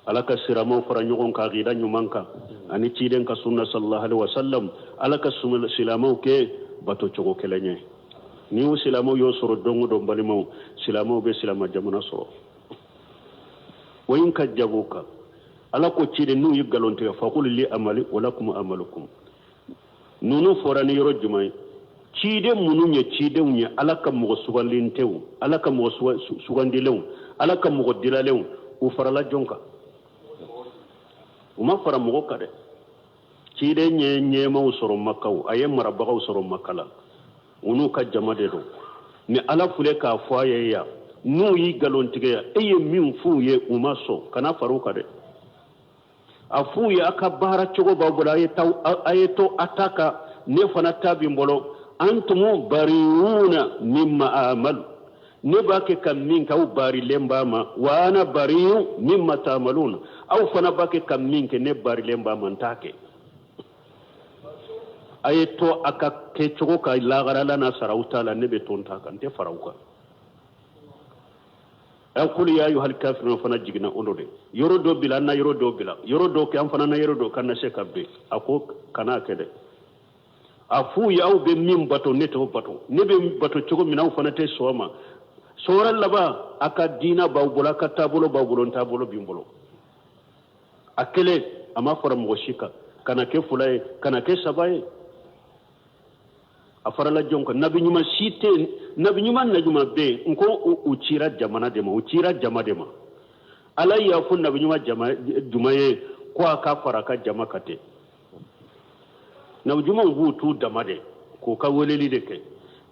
Ala ka siramaw fara ɲɔgɔn kan akida ɲuman kan ani ciden ka sunna sallallahu alaihi wasallam. Ala ka silamɛw kɛ bato cogo kelen ye. Ni o silamɛw y'o sɔrɔ don o don, balimaw, silamɛw bɛ silama jamana sɔrɔ. Wa in kazzabuka, Ala ko ciden, n'u ye nkalon tigɛ, faqul li amali wa lakum amalukum. Ninnu fɔra ni yɔrɔ jumɛn ye? Ciden minnu ye cidenw ye, Ala ka mɔgɔ sugandilenw, Ala ka mɔgɔ sugandilenw, Ala ka mɔgɔ dilalenw, u farala jɔn kan? U ma fara mɔgɔ kan dɛ. Ciden ye ɲɛmaw sɔrɔ Makaw, a ye marabagaw sɔrɔ Maka la, u n'u ka jama de don. Ni Ala filɛ k'a fɔ a ye yan, n'u y'i nkalon tigɛ, e ye min f'u ye, u ma sɔn, kana fara u kan dɛ. A f'u ye, a ka baara cogo b'aw bolo, a ye to a ta kan, ne fana ta bɛ n bolo. Antumu bariuna mimma amalu, ne b'a kɛ ka min kɛ, aw barilen b'a ma. Wa ana bariu mimma ta'maluna, aw fana b'a kɛ ka min kɛ, ne barilen b'a ma, n t'a kɛ. A ye to a ka kɛcogo ka lagara la na sara aw ta la, ne bɛ to n ta kan, n tɛ fara aw kan. An kulu ya ayyuhal kafirun fana jiginna o de. Yɔrɔ dɔ bila an na, yɔrɔ dɔ bila, yɔrɔ dɔ kɛ an fana na, yɔrɔ dɔ kan na se ka bɛn. A ko kana kɛ dɛ. A f'u ye, aw bɛ min bato, ne t'o bato. Ne bɛ bato cogo min na, aw fana tɛ sɔn ma. Sɔrɔ laban, a ka diina b'aw bolo, a ka taabolo b'aw bolo, n taabolo b'i bolo. A kelen, a ma fara mɔgɔ si kan, kana kɛ fila ye, kana kɛ saba ye. A farala jɔn kan? Nabi ɲuman si tɛ yen, nabi ɲuman na ɲuman bɛ yen, n ko u cira jamana de ma, u cira jama de ma. Ala y'a fɔ nabi ɲuman jama juma ye ko a ka fara a ka jama kan ten. Nabi ɲumanw b'u t'u dama de k'u ka weleli de kɛ.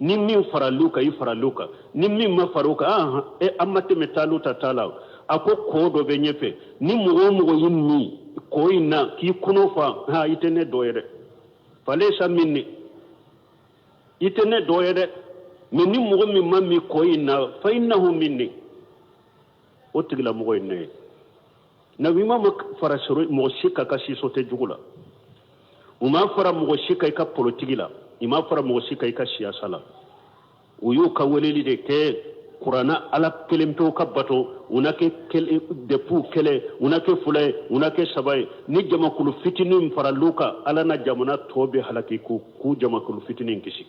Ni min faral'u kan, i faral'u kan. Ni min ma far'u kan, ah, e, an ma tɛmɛ taalu ta t'a la. A ko kɔ dɔ bɛ ɲɛfɛ, ni mɔgɔ o mɔgɔ y'i min kɔ in na k'i kɔnɔ fa, ha, i tɛ ne dɔ ye dɛ. Falaysa minni, i tɛ ne dɔ ye dɛ. Mais ni mɔgɔ min ma min kɔ in na, fa innahu minni, o tigilamɔgɔ ye ne ye. Nabi ɲuman ma fara mɔgɔ si kan ka si so tɛ jugu la. U ma fara mɔgɔ si kan i ka politiki la, i ma fara mɔgɔ si kan i ka siyasa la. U y'u ka weleli de kɛ kuranna, Ala kelen pewu ka bato. U na kɛ dɛpu kelen, u na kɛ fila ye, u na kɛ saba ye. Ni jamakulu fitinin faral'u kan, Ala na jamana tɔ bɛ halaki k'u jamakulu fitinin kisi.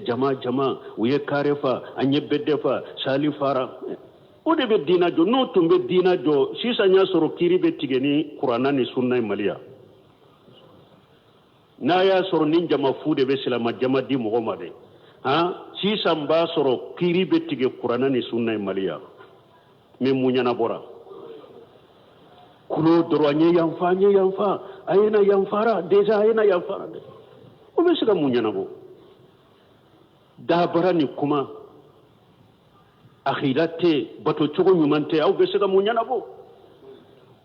Jama jama, u ye kare fa, an ye bɛdɛ fa, sali fara, o de bɛ diina jɔ. N'o tun bɛ diina jɔ sisan, y'a sɔrɔ kiiri bɛ tigɛ ni kuranna ni sunna ye Mali yan. N'a y'a sɔrɔ ni jama fu de bɛ silama jama di mɔgɔ ma dɛ, han, sisan b'a sɔrɔ kiiri bɛ tigɛ kuranna ni sunna ye Mali yan. Mais mun ɲɛnabɔra? Kulo dɔrɔn, an ye yanfa, an ye yanfa, a ye na yanfara déjà, a ye na yanfara dɛ. O bɛ se ka mun ɲɛnabɔ? Dabara ni kuma, akida tɛ, bato cogo ɲuman tɛ, aw bɛ se ka mun ɲɛnabɔ?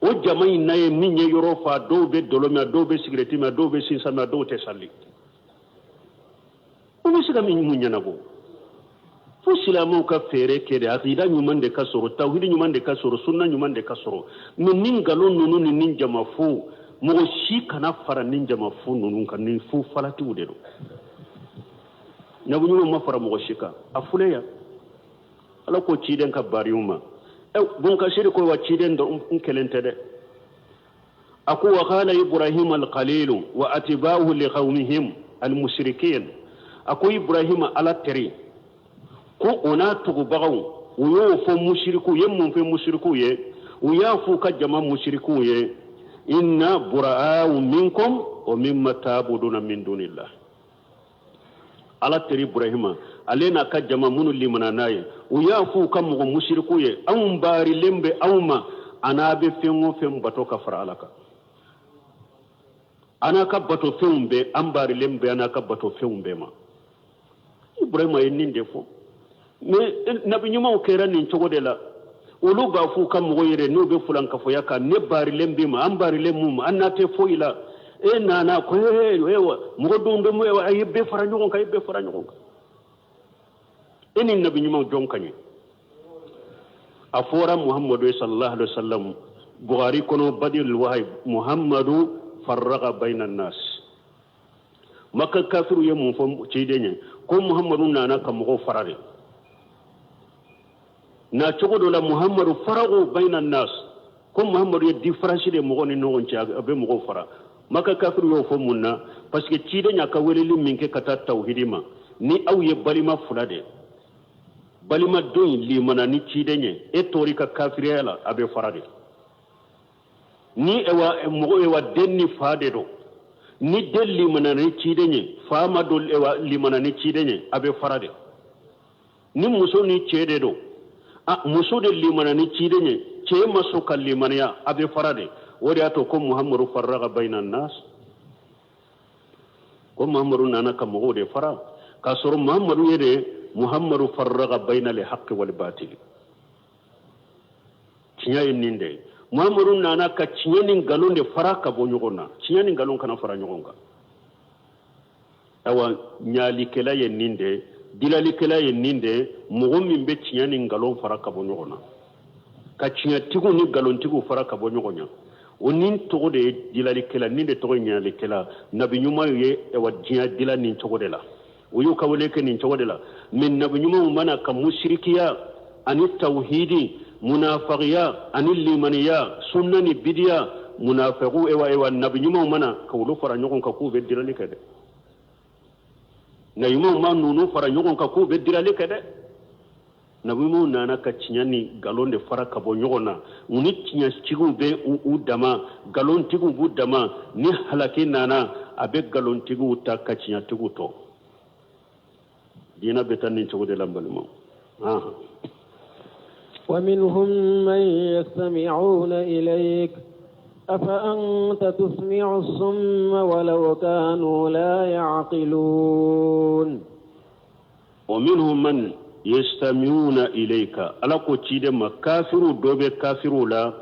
O jama in n'a ye min ye yɔrɔ fa, dɔw bɛ dɔlɔ min, dɔw bɛ sigirɛti min, dɔw bɛ sinsan min, dɔw tɛ sali. O bɛ se ka min mun ɲɛnabɔ? Fo silamɛw ka fɛɛrɛ kɛ de, akida ɲuman de ka sɔrɔ, tawhidi ɲuman de ka sɔrɔ, sunna ɲuman de ka sɔrɔ. Mais ni nkalon ninnu ni jama fo Mɔgɔ si kana fara nin jama fu ninnu kan, nin fu falatiw de don. Nabi ɲuman ma fara mɔgɔ si kan, a filɛ yan. Ala ko ciden ka bariw ma, bunkasiri ko wa ciden dɔ n kelen tɛ dɛ. A ko wa qala Ibrahim al-Khalilu wa atba'uhu li qawmihim al-mushrikin. A ko Ibrahim Ala teri ko o n'a tugubagaw, u y'o fɔ musirikiw ye. Mun fɔ musirikiw ye? U y'a fɔ u ka jama musirikiw ye: inna bura'u minkum wa mimma ta'buduna min dunillah. Ala teri Ibrahima, ale n'a ka jama minnu limana n'a ye, u y'a fɔ u ka mɔgɔ musirikiw ye: anw baarilen bɛ aw ma, a n'a bɛ fɛn o fɛn bato ka fara Ala kan, a n'a ka bato fɛnw bɛɛ, an baarilen bɛ a n'a ka bato fɛnw bɛɛ ma. Ibrahima ye nin de fɔ. Mais nabi ɲumanw kɛra nin cogo de la. Olu b'a fɔ u ka mɔgɔ yɛrɛ n'u bɛ fulankafoya kan: ne baarilen b'i ma, an baarilen mun ma, an n'a tɛ foyi la. E nana ko ee mɔgɔ dɔw bɛ, a ye bɛɛ fara ɲɔgɔn kan, a ye bɛɛ fara ɲɔgɔn kan. E ni nabi ɲumanw jɔn ka ɲɛ? A fɔra Muhammadu sallallahu alaihi wasallam, Bukhari kɔnɔ, Badil Wahyi, Muhammadu farraga bayna nas. Maka kafiru ye mun fɔ ciden ye? Ko Muhammadu nana ka mɔgɔw fara de. Na cogo dɔ la, Muhammadu farago bayna nas, ko Muhammadu ye différence de mɔgɔw ni ɲɔgɔn cɛ, a bɛ mɔgɔw fara. Maka kafiru y'o fɔ mun na? Parce que ciden y'a ka weleli min kɛ ka taa tawhidi ma, ni aw ye balima fila de, balima don in limana ni ciden ye, e tori ka kafiriya la, a bɛ fara de. Ni ewa mɔgɔ ewa den ni fa de don, ni den limana ni ciden ye, fa ma don ewa limana ni ciden ye, a bɛ fara de. Ni muso ni cɛ de don, a muso de limana ni ciden ye, cɛ ma sɔn ka limaniya, a bɛ fara de. O de y'a to ko Muhammadu farraga bayna nas, ko Muhammadu nana ka mɔgɔw de fara, k'a sɔrɔ Muhammadu ye de Muhammadu farraga bayna le haqqi wal batil. Tiɲɛ ye nin de ye. Muhammadu nana ka tiɲɛ ni nkalon de fara ka bɔ ɲɔgɔn na. Tiɲɛ ni nkalon kana fara ɲɔgɔn kan. Awa, ɲalikɛla ye nin de ye, dilalikɛla ye nin de ye, mɔgɔ min bɛ tiɲɛ ni nkalon fara ka bɔ ɲɔgɔn na, ka tiɲɛtigiw ni nkalontigiw fara ka bɔ ɲɔgɔn na, o nin tɔgɔ de ye dilalikɛla, nin de tɔgɔ ye ɲalikɛla. Nabi ɲumanw ye awa diɲɛ dila nin cogo de la, u y'u ka wele kɛ nin cogo de la. Mais nabi ɲumanw mana ka musirikiya ani tawhidi, munafagiya ani limaniya, sunna ni bidiya, munafagu, ewa nabi ɲumanw mana ka olu fara ɲɔgɔn kan k'u bɛ dilali kɛ dɛ. Nabi ɲumanw ma ninnu fara ɲɔgɔn kan k'u bɛ dilali kɛ dɛ. Nabi ɲumanw nana ka tiɲɛ ni nkalon de fara ka bɔ ɲɔgɔn na. U ni tiɲɛtigiw bɛ u dama, nkalontigiw b'u dama. Ni halaki nana, a bɛ nkalontigiw ta ka tiɲɛtigiw tɔ. Diinɛ bɛ taa nin cogo de la, n balimaw. ومنهم من يستمعون إليك أفأنت تسمع الصم ولو كانوا لا يعقلون. ومنهم من يستمعون إليك. Ala ko ciden ma, kafiru dɔ bɛ kafiru la,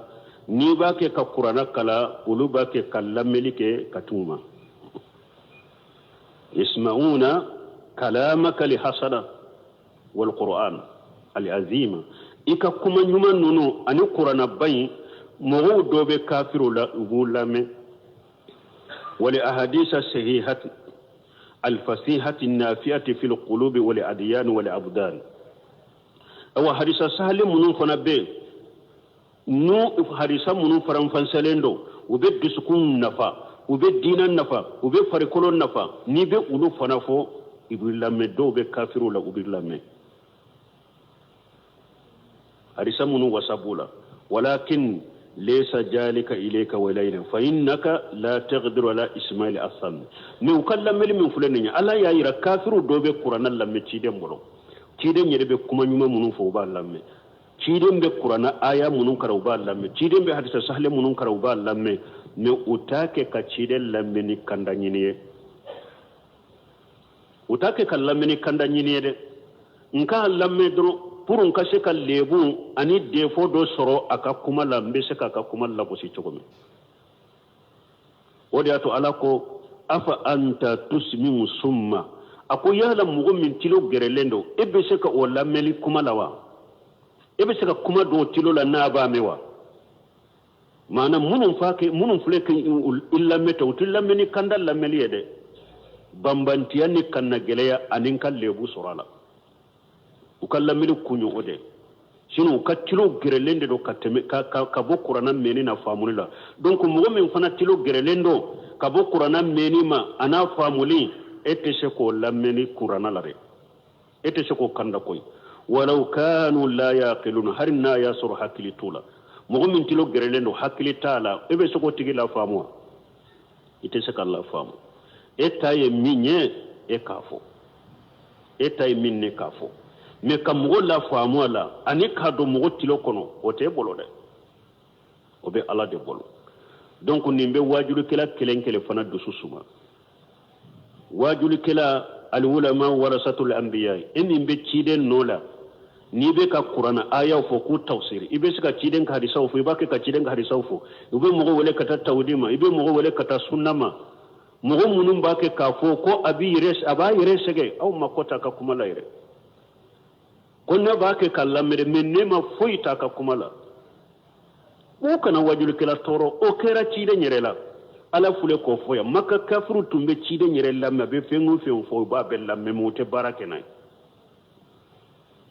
n'i b'a kɛ ka kuranna kala, olu b'a kɛ ka lamɛnli kɛ ka t'u ma. يسمعون كلامك لحسنة والقرآن العظيم. I ka kuma ɲuman ninnu ani kuranaba in, mɔgɔw dɔ bɛ kafiru la, u b'u lamɛn. Wali ahadisa sahihati alfasihati nafiati fil qulubi wal adyan wal abdan. Awa, hadisa sahali minnu fana bɛ yen, n'u hadisa minnu faranfansalen don, u bɛ dusukun nafa, u bɛ diinɛ nafa, u bɛ farikolo nafa, n'i bɛ olu fana fɔ, i b'i lamɛn. Dɔw bɛ kafiru la, u b'i lamɛn, hadisa minnu wasa b'u la. ولكن ليس ذلك إليك وإلينا فإنك لا تقدر على إسماع الأصم. Mais u ka lamɛnli min filɛ nin ye, Ala y'a yira kafiru dɔ bɛ kuranna lamɛn ciden bolo. Ciden yɛrɛ bɛ kuma ɲuman minnu fɔ, u b'a lamɛn. Ciden bɛ kuranna aya minnu kalan, u b'a lamɛn. Ciden bɛ hadisa sahale minnu kalan, u b'a lamɛn. Mais u t'a kɛ ka ciden lamɛn ni kanda ɲini ye, u t'a kɛ ka lamɛn ni kanda ɲini ye dɛ. N k'a lamɛn dɔrɔn pour n ka se ka lebu ani défaut dɔ sɔrɔ a ka kuma la, n bɛ se k'a ka kuma lagosi cogo min. O de y'a to Ala ko: afa anta tusmiu summa. A ko yala mɔgɔ min tilo gɛrɛlen don, e bɛ se ka o lamɛnli kuma la wa? E bɛ se ka kuma don o tilo la n'a b'a mɛn wa? Maana minnu fa kɛ minnu filɛ k'i lamɛn tan, u t'i lamɛn ni kanda lamɛnli ye dɛ, banbantiya ni kannagɛlɛya ani n ka lebu sɔrɔ a la. U ka lamɛnni kun ye o de ye. Sinon u ka tilo gɛrɛlen de don ka tɛmɛ ka bɔ kuranna mɛnni n'a faamuli la. Donc mɔgɔ min fana tilo gɛrɛlen don ka bɔ kuranna mɛnni ma a n'a faamuli, e tɛ se k'o lamɛn ni kuranna la dɛ, e tɛ se k'o kanda koyi. Walaw kanu la yaqiluna, hali n'a y'a sɔrɔ hakili t'u la. Mɔgɔ min tilo gɛrɛlen don, hakili t'a la, e bɛ se k'o tigi lafaamu wa? I tɛ se k'a lafaamu. E ta ye min ye, e k'a fɔ. E ta ye min ne k'a fɔ, mais ka mɔgɔ lafaamu a la ani k'a don mɔgɔ tilo kɔnɔ, o t'e bolo dɛ, o bɛ Ala de bolo. Donc nin bɛ waajulikɛla kelen kelen fana dusu suma. Waajulikɛla, alwulama warasatul anbiya, e min bɛ ciden nɔ la, n'i bɛ ka kuranna ayaw fɔ k'u tafsiri, i bɛ se ka ciden ka hadisaw fɔ, i b'a kɛ ka ciden ka hadisaw fɔ, i bɛ mɔgɔ wele ka taa tawhidi ma, i bɛ mɔgɔ wele ka taa sunna ma. Mɔgɔ minnu b'a kɛ k'a fɔ ko a b'i yɛrɛ, a b'a yɛrɛ sɛgɛn, aw ma ko t'a ka kuma la yɛrɛ, ko ne b'a kɛ ka lamɛn, mais ne ma foyi t'a ka kuma la. O kana wajulikɛla tɔɔrɔ, o kɛra ciden yɛrɛ la. Ala filɛ k'o fɔ yan, Maka kafiriw tun bɛ ciden yɛrɛ lamɛn, a bɛ fɛn o fɛn fɔ, u b'a bɛɛ lamɛn, mais u tɛ baara kɛ n'a ye.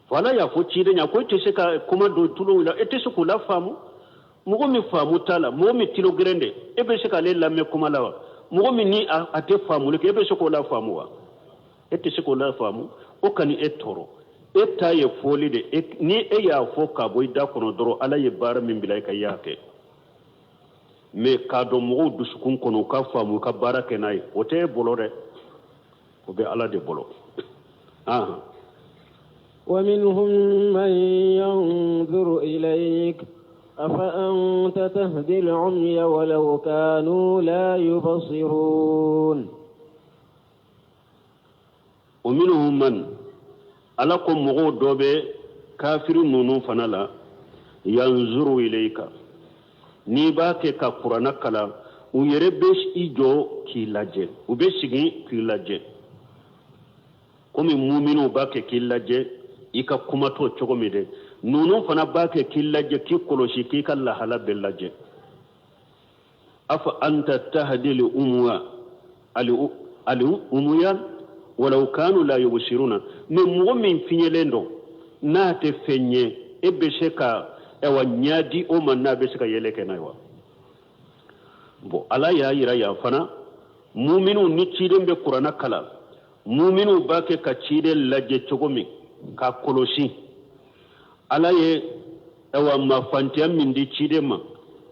Fo Ala y'a fɔ ciden ɲɛ ko e tɛ se ka kuma don tulow la, e tɛ se k'u lafaamu. Mɔgɔ min faamu t'a la, mɔgɔ min tulo gɛrɛn de, e bɛ se k'ale lamɛn kuma la wa? Mɔgɔ min ni a tɛ faamuli kɛ, e bɛ se k'o lafaamu wa? E tɛ se k'o lafaamu. O kana e tɔɔrɔ. E ta ye fɔli de, ni e y'a fɔ ka bɔ i da kɔnɔ dɔrɔn, Ala ye baara min bila i kan, i y'a kɛ. Mais k'a don mɔgɔw dusukun kɔnɔ, u ka faamu, u ka baara kɛ n'a ye, o tɛ e bolo dɛ, o bɛ Ala de bolo. ومنهم من ينظر إليك أفأنت تهدي العمي ولو كانوا لا يبصرون. ومنهم من ala ko mɔgɔw dɔ bɛ kafiri ninnu fana la, yanzuru ilayka, n'i b'a kɛ ka kuranna kalan, u yɛrɛ bɛ i jɔ k'i lajɛ, u bɛ sigi k'i lajɛ, komi muminw b'a kɛ k'i lajɛ i ka kumatɔ cogo min dɛ, ninnu fana b'a kɛ k'i lajɛ, k'i kɔlɔsi, k'i ka lahala bɛɛ lajɛ. Afa anta tahdi li umuya ali umuya walaw kanu la yubsiruna. Mais mɔgɔ min fiɲɛlen don, n'a tɛ fɛn ye, e bɛ se ka ayiwa ɲɛ di o ma n'a bɛ se ka yeli kɛ n'a ye wa? Bon, Ala y'a yira yan fana, muminw ni ciden bɛ kuranna kalan, muminw b'a kɛ ka ciden lajɛ cogo min k'a kɔlɔsi. Ala ye ayiwa mafantiya min di ciden ma,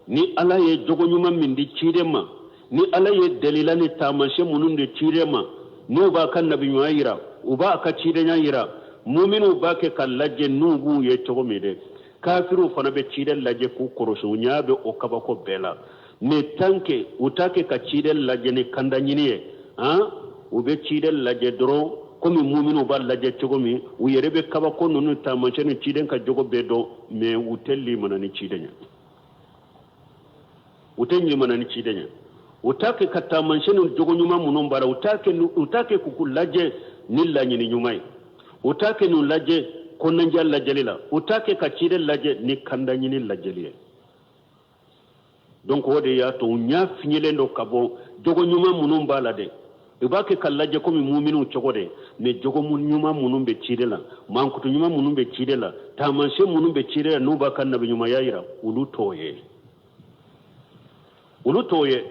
ni Ala ye jogo ɲuman min di ciden ma, ni Ala ye dalila ni taamasiyɛn minnu di ciden ma, n'u b'a ka nabiɲumanya yira, u b'a ka cidenya yira, muminw b'a kɛ ka lajɛ n'u b'u ye cogo min dɛ, kafiriw fana bɛ ciden lajɛ k'u kɔlɔsi, u ɲɛ bɛ o kabako bɛɛ la. Mais tant que u t'a kɛ ka ciden lajɛ ni kanda ɲini ye, han, u bɛ ciden lajɛ dɔrɔn komi muminw b'a lajɛ cogo min, u yɛrɛ bɛ kabako ninnu taamasiyɛn ni ciden ka jogo bɛɛ dɔn, mais u tɛ limana ni ciden ye, u tɛ limana ni ciden ye. U t'a kɛ ka taamasiyɛn ni jogo ɲuman minnu b'a la, u t'a kɛ k'u lajɛ ni laɲini ɲuman ye, u t'a kɛ n'u lajɛ kɔnɔnajɛ lajɛli la, u t'a kɛ ka ciden lajɛ ni kanda ɲini lajɛli ye. Donc o de y'a to u ɲɛ fiɲɛlen don ka bɔ jogo ɲuman minnu b'a la dɛ, u b'a kɛ ka lajɛ komi muminw cogo de, mais jogo ɲuman minnu bɛ ciden la, mankutu ɲuman minnu bɛ ciden la, taamasiyɛn minnu bɛ ciden la, n'u b'a ka nabiɲumanya yira, olu t'o ye, olu t'o ye,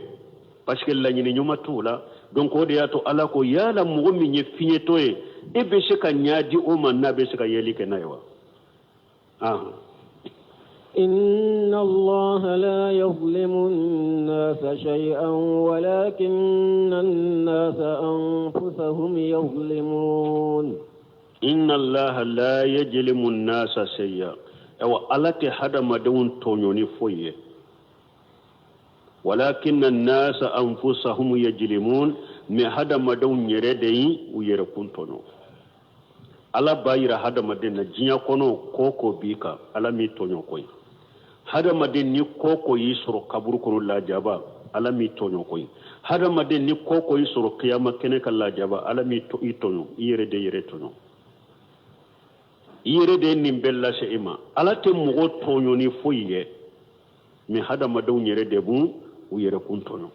parce que laɲini ɲuman t'u la. Donc o de y'a to Ala ko yala mɔgɔ min ye fiɲɛtɔ ye, e bɛ se ka ɲɛ di o ma n'a bɛ se ka yeli kɛ n'a ye wa? إن الله لا يظلم الناس شيئا ولكن الناس أنفسهم يظلمون. إن الله لا يظلم الناس شيئا، أو Ala tɛ hadamadenw tɔɲɔ ni foyi ye, ولكن الناس أنفسهم يظلمون, mais hadamadenw yɛrɛ de ye u yɛrɛ kun tɔɲɔ. Ala b'a yira hadamaden na diɲɛ kɔnɔ, ko ko b'i kan, Ala m'i tɔɲɔ koyi. Hadamaden ni ko ko y'i sɔrɔ kaburu kɔnɔ lajaba, Ala m'i tɔɲɔ koyi. Hadamaden ni ko ko y'i sɔrɔ kiyama kɛnɛ ka lajaba, Ala m'i tɔɲɔ, i yɛrɛ de yɛrɛ tɔɲɔ, i yɛrɛ de ye nin bɛɛ lase i ma. Ala tɛ mɔgɔ tɔɲɔ ni foyi ye. Mais hadamadenw yɛrɛ de b'u u yɛrɛ kun tɔɲɔ.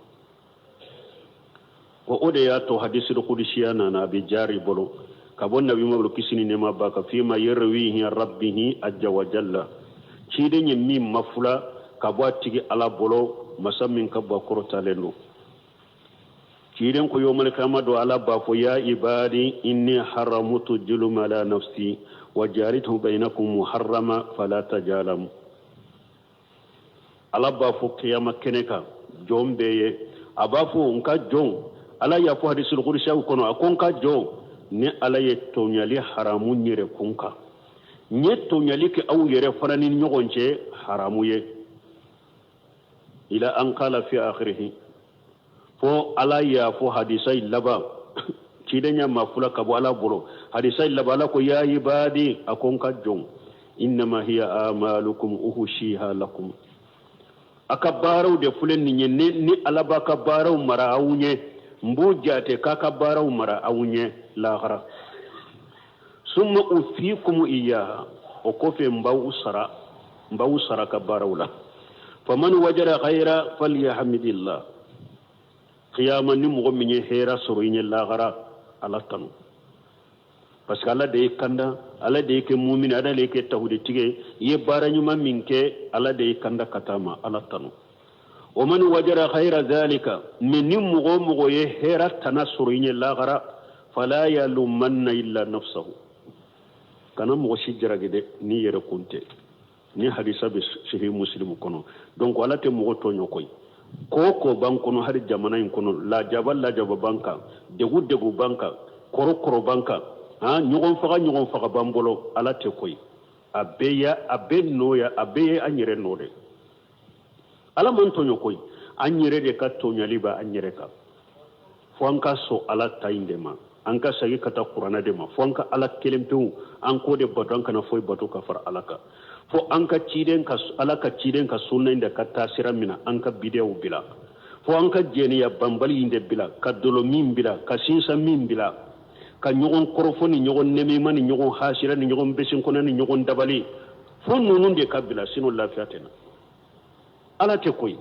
Ko o de y'a to hadisul kudisiya nana a bɛ jari bolo ka bɔ nabi bolo, kisi ni nɛɛma b'a kan, fima yarwihi an rabbihi azza wa jalla, ciden ye min mafula ka bɔ a tigi Ala bolo, masa min ka bɔ kɔrɔtalen don. Ciden ko yawmal kiyama don, Ala b'a fɔ: ya ibadi, inni haramutu juluma ala nafsi wa jaritu bainakum muharrama fala tajalamu. Ala b'a fɔ kiyama kɛnɛ kan jɔn bɛɛ ye, a b'a fɔ: n ka jɔn. Ala y'a fɔ hadisul kudusiyaw kɔnɔ, a ko: n ka jɔn, ni Ala ye tɔɲali haramu n yɛrɛ kun kan, n ye tɔɲali kɛ aw yɛrɛ fana ni ɲɔgɔn cɛ haramu ye. Ila an qala fi akhirihi, fo Ala y'a fɔ hadisa in laban, ciden y'a mafula ka bɔ Ala bolo, hadisa in laban, Ala ko: ya ibadi, a ko n ka jɔn, innama hiya amalukum uhshiha lakum, a ka baaraw de filɛ nin ye, ni Ala b'a ka baaraw mara aw ɲɛ, n b'u jate k'a ka baaraw mara aw ɲɛ lahara. Summa ufikum iyaha, o kɔfɛ n b'aw sara, n b'aw sara ka baaraw la. Faman wajada khayra falyahmidillah. Qiyama, ni mɔgɔ min ye hɛrɛ sɔrɔ i ɲɛ lahara, Ala tanu, parce que Ala de ye kanda, Ala de ye kɛ mumini, Ala de ye kɛ tawuditige. I ye baara ɲuman min kɛ, Ala de ye kanda ka taa ma, Ala tanu. O man wajada khayra zalika, mais ni mɔgɔ o mɔgɔ ye hɛrɛ tana sɔrɔ i ɲɛ lahara, fala yalumanna illa nafsahu, kana mɔgɔ si jaragi dɛ, n'i yɛrɛ kun tɛ. Ni hadisa bɛ Sahih Muslim kɔnɔ. Donc Ala tɛ mɔgɔ tɔɲɔ koyi. Ko o ko b'an kɔnɔ, hali jamana in kɔnɔ, lajaba lajaba b'an kan, degu degu b'an kan, kɔrɔ kɔrɔ b'an kan, han, ɲɔgɔn faga ɲɔgɔn faga b'an bolo, Ala tɛ koyi. A bɛɛ ya, a bɛɛ nɔ ya, a bɛɛ ye an yɛrɛ nɔ de. Ala man tɔɲɔ koyi, an yɛrɛ de ka tɔɲɔli bɛ an yɛrɛ kan. Fo an ka sɔn Ala ta in de ma, an ka segin ka taa kuranɛ de ma, fo an ka Ala kelen pewu, an k'o de bato, an kana foyi bato ka fara Ala kan, fo an ka ciden ka, Ala ka ciden ka sunna in de ka taa sira min na, an ka bidiyaw bila, fo an ka jɛnɛya banbali in de bila, ka dolo min bila, ka sinsan min bila, ka ɲɔgɔn kɔrɔfɔ ni ɲɔgɔn nɛmɛma ni ɲɔgɔn hasira ni ɲɔgɔn besenkɔnɔ ni ɲɔgɔn dabali, fo ninnu de ka bila, sinon lafiya tɛ na. Ala tɛ koyi,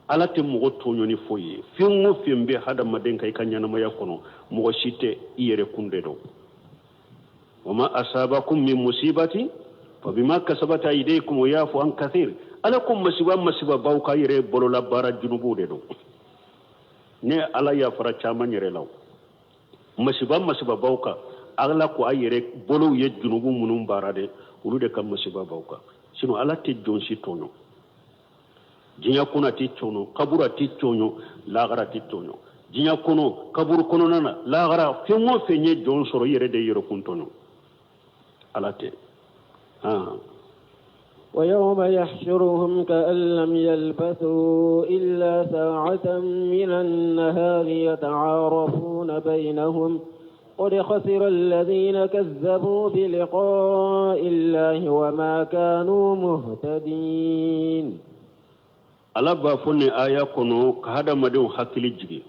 Ala tɛ mɔgɔ tɔɲɔ ni foyi ye. Fɛn o fɛn bɛ hadamaden kan i ka ɲɛnamaya kɔnɔ, mɔgɔ si tɛ, i yɛrɛ kun de don. Wama asabakum min musibati fa bima kasabat aydikum wa yafu an kathir. Ala ko masiba masiba b'aw ka yɛrɛ bolola baara junubuw de don. Ne Ala yafara caman yɛrɛ la. Masiba masiba b'aw kan, Ala ko a yɛrɛ bolow ye junubu minnu baara de, olu de ka masiba b'aw kan. Sinon Ala tɛ jɔn si tɔɲɔ diɲɛ kɔnɔ, a tɛ tɔɲɔ kaburu, a tɛ tɔɲɔ lahara, a tɛ tɔɲɔ diɲɛ kɔnɔ, kaburu kɔnɔna na, lahara. Fɛn o fɛn ye jɔn sɔrɔ, i yɛrɛ de yɛrɛ kun tɔɲɔ, Ala tɛ. ويوم يحشرهم كأن لم يلبثوا إلا ساعة من النهار يتعارفون بينهم قد خسر الذين كذبوا بلقاء الله وما كانوا مهتدين. Ala b'a fɔ nin aya kɔnɔ ka hadamadenw hakili jigin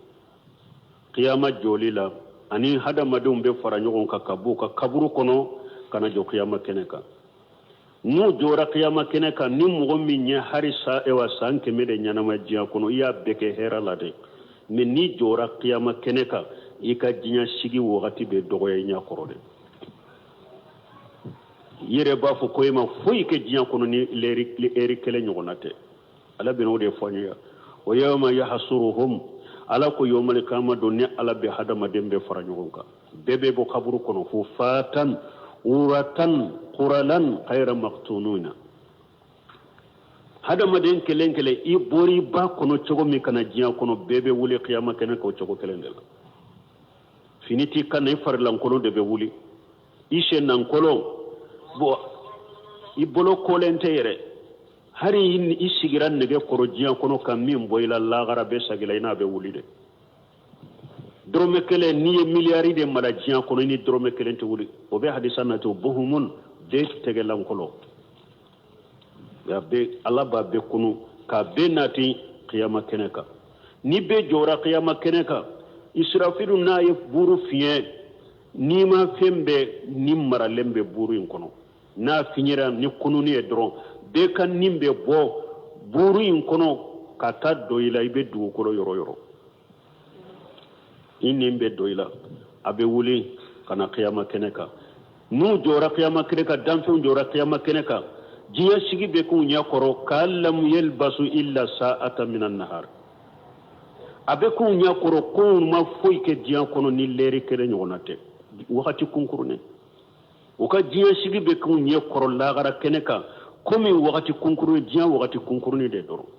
kiyama jɔli la, ani hadamadenw bɛ fara ɲɔgɔn kan ka b'u ka kaburu kɔnɔ ka na jɔ kiyama kɛnɛ kan. N'u jɔra kiyama kɛnɛ kan, ni mɔgɔ min ye hari sa ewa san 100 de ɲɛnama diɲɛ kɔnɔ, i y'a bɛɛ kɛ hɛrɛ la dɛ, mais n'i jɔra kiyama kɛnɛ kan, i ka diɲɛ sigi wagati bɛ dɔgɔya i ɲɛ kɔrɔ dɛ. I yɛrɛ b'a fɔ ko e ma foyi kɛ diɲɛ kɔnɔ ni lɛri kelen ɲɔgɔnna tɛ. Ala bɛna o de fɔ an ye: wa yawma yahsuruhum. Ala ko yawmal kiyama don, ni Ala bɛ hadamaden bɛɛ fara ɲɔgɔn kan, bɛɛ bɛ bɔ kaburu kɔnɔ, hufatan uratan quralan khayra maqtununa. Hadamaden kelen kelen, i bɔr'i ba kɔnɔ cogo min ka na diɲɛ kɔnɔ, bɛɛ bɛ wuli kiyama kɛnɛ kan o cogo kelen de la. Fini t'i kan na, i farilankolon de bɛ wuli, i sennankolon bon, i bolo kolen tɛ yɛrɛ. Hari i sigira nɛgɛ kɔrɔ diɲɛ kɔnɔ ka min bɔ i la, lahara bɛ sagila i n'a bɛ wuli dɛ. Dɔrɔmɛ kelen, n'i ye miliyari de mara diɲɛ kɔnɔ, i ni dɔrɔmɛ kelen tɛ wuli. O bɛ hadisa nati o buhumun bɛɛ tɛgɛlankolon a bɛ. Ala b'a bɛɛ kunu k'a bɛɛ nati kiyama kɛnɛ kan. Ni bɛɛ jɔra kiyama kɛnɛ kan, Israfilu n'a ye buru fiɲɛ, n'i ma fɛn bɛɛ ni maralen bɛ buru in kɔnɔ, n'a fiɲɛra ni kununi ye dɔrɔn, bɛɛ ka nin bɛ bɔ. Buru in kɔnɔ ka taa don i la, i bɛ dugukolo yɔrɔ yɔrɔ, i nin bɛ don i la, a bɛ wuli ka na kiyama kɛnɛ kan. N'u jɔra kiyama kɛnɛ kan, danfɛnw jɔra kiyama kɛnɛ kan, diɲɛ sigi bɛ k'u ɲɛ kɔrɔ ka'an lam yalbasu illa sa'ata minan nahar. A bɛ k'u ɲɛ kɔrɔ k'u ma foyi kɛ diɲɛ kɔnɔ ni lɛri kelen ɲɔgɔnna tɛ, wagati kunkurunin. U ka diɲɛ sigi bɛ k'u ɲɛ kɔrɔ lagara kɛnɛ kan komi wagati kunkurunin, diɲɛ wagati kunkurunin de dɔrɔn.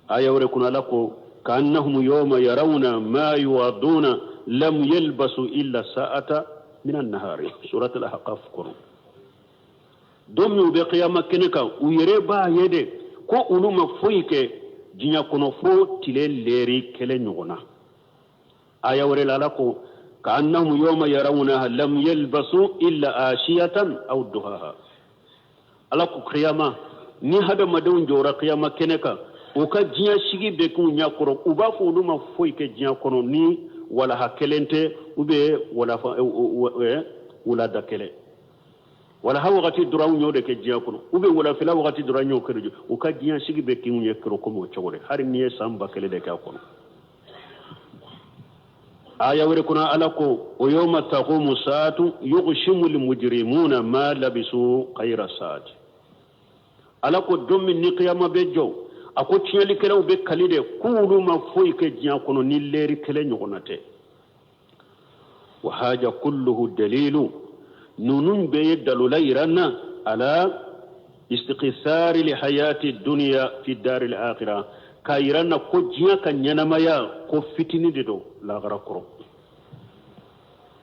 Aya wɛrɛ kɔnɔ, Ala ko ka'annahum yawma yarawna ma yu'aduna lam yalbasu illa sa'ata minan nahari, surat al-ahqaf kɔnɔ. Don min u bɛ kiyama kɛnɛ kan, u yɛrɛ b'a ye de ko olu ma foyi kɛ diɲɛ kɔnɔ fo tile lɛri kelen ɲɔgɔn na. Aya wɛrɛ la, Ala ko ka'annahum yawma yarawnaha lam yalbasu illa ashiyatan aw duhaha. Ala ko kiyama, ni hadamadenw jɔra kiyama kɛnɛ kan, u ka diɲɛ sigi bɛ k'u ɲɛ kɔrɔ, u b'a fɔ olu ma foyi kɛ diɲɛ kɔnɔ ni walaha kelen tɛ, u bɛ wulada kelen, walaha wagati dɔrɔn anw y'o de kɛ diɲɛ kɔnɔ, u bɛ wulafɛla wagati dɔrɔn an y'o kɛ. U ka diɲɛ sigi bɛ k'u ɲɛ kɔrɔ komi o cogo de, hali n'i ye san 1000 de kɛ a kɔnɔ. Aya wɛrɛ kɔnɔ, Ala ko o yawma taqumu saatu yuqsimu lmujrimuna ma labisu ghayra saati. Ala ko don min ni kiyama bɛ jɔ, a ko tiɲɛlikɛlaw bɛ kali de k'olu ma foyi kɛ diɲɛ kɔnɔ ni lɛri kelen ɲɔgɔnna tɛ. Wa haja kulluhu dalilu, ninnu bɛɛ ye dalula yira na ala istiqsari li hayati dunya fi dari al-akhirah, k'a yira na ko diɲɛ ka ɲɛnamaya ko fitini de don lagara kɔrɔ.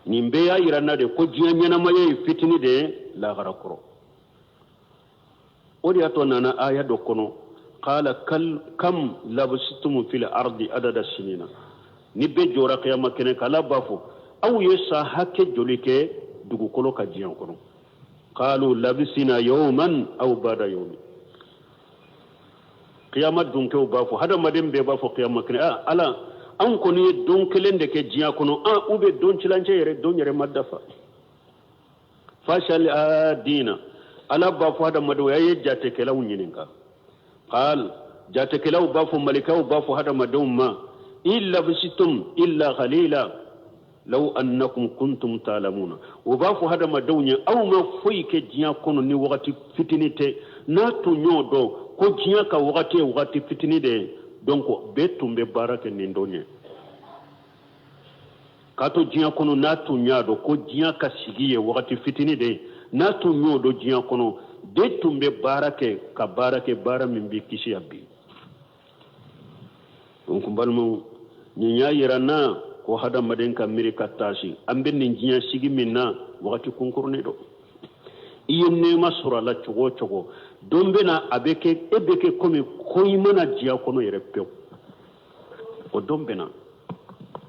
Nin bɛɛ y'a yira na de ko diɲɛ ɲɛnamaya ye fitini de ye lagara kɔrɔ. O de y'a to nana aya dɔ kɔnɔ, qala kam labistum fil ardi adada sinina. Ni bɛɛ jɔra kiyama kɛnɛ kan, Ala b'a fɔ aw ye san hakɛ joli kɛ dugukolo ka diɲɛ kɔnɔ? Qalu labisina yawman aw bada yawmi. Kiyama dunkɛw b'a fɔ, hadamaden bɛɛ b'a fɔ kiyama kɛnɛ, ah Ala, anw kɔni ye don kelen de kɛ diɲɛ kɔnɔ, ah u bɛ don tilancɛ yɛrɛ, don yɛrɛ ma dafa. Fasal adina, Ala b'a fɔ hadamadenw, a ye jatekɛlaw ɲininka. Qal, jatekɛlaw b'a fɔ, malikaw b'a fɔ hadamadenw ma, in labisitum illa qalila law annakum kuntum ta'lamuna. O b'a fɔ hadamadenw ye, aw ma foyi kɛ diɲɛ kɔnɔ ni wagati fitini tɛ. N'a tun y'o dɔn ko diɲɛ ka wagati ye wagati fitini de ye, donc bɛɛ tun bɛ baara kɛ nin don ye k'a to diɲɛ kɔnɔ. N'a tun y'a dɔn ko diɲɛ ka sigi ye wagati fitini de ye, n'a tun y'o dɔn diɲɛ kɔnɔ, bɛɛ tun bɛ baara kɛ, ka baara kɛ, baara min b'i kisi a bi. Donc n balimaw, nin y'a yira na ko hadamaden ka miiri ka taasi. An bɛ nin diɲɛ sigi min na, wagati kunkurunin don. I ye nɛɛma sɔrɔ a la cogo o cogo, don bɛ na a bɛ kɛ e bɛ kɛ komi ko i mana diɲɛ kɔnɔ yɛrɛ pewu. O don bɛ na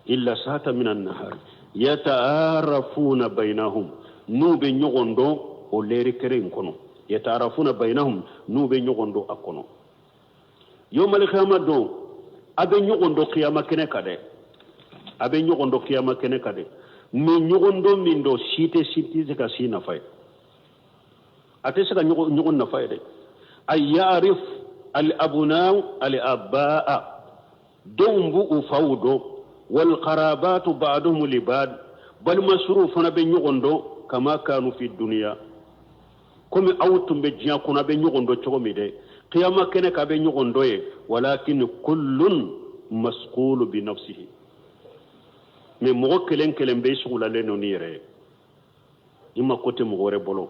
illa sa'ata minan nahar yata'arafuna bainahum, n'u bɛ ɲɔgɔn dɔn o lɛri kelen in kɔnɔ. Yata'arafuna bainahum, n'u bɛ ɲɔgɔn dɔn a kɔnɔ. Yawmal qiyamah don, a bɛ ɲɔgɔn dɔn kiyama kɛnɛ kan dɛ, a bɛ ɲɔgɔn dɔn kiyama kɛnɛ kan dɛ. Mais ɲɔgɔn dɔn min don, si tɛ, si tɛ se ka si nafa ye, a tɛ se ka ɲɔgɔn nafa ye dɛ. Ay ya'rif al abna'u al aba'a, denw b'u u faw dɔn, wal qarabatu ba'duhum li ba'd, balima suruw fana bɛ ɲɔgɔn dɔn, kama kanu fi dunya, komi aw tun bɛ diɲɛ kɔnɔ, a bɛ ɲɔgɔn dɔn cogo min dɛ, kiyama kɛnɛ kan a bɛ ɲɔgɔn dɔn ye. Walakin kullun masqulu bi nafsihi, mais mɔgɔ kelen kelen bɛ sugulalen don n'i yɛrɛ ye, i ma ko tɛ mɔgɔ wɛrɛ bolo.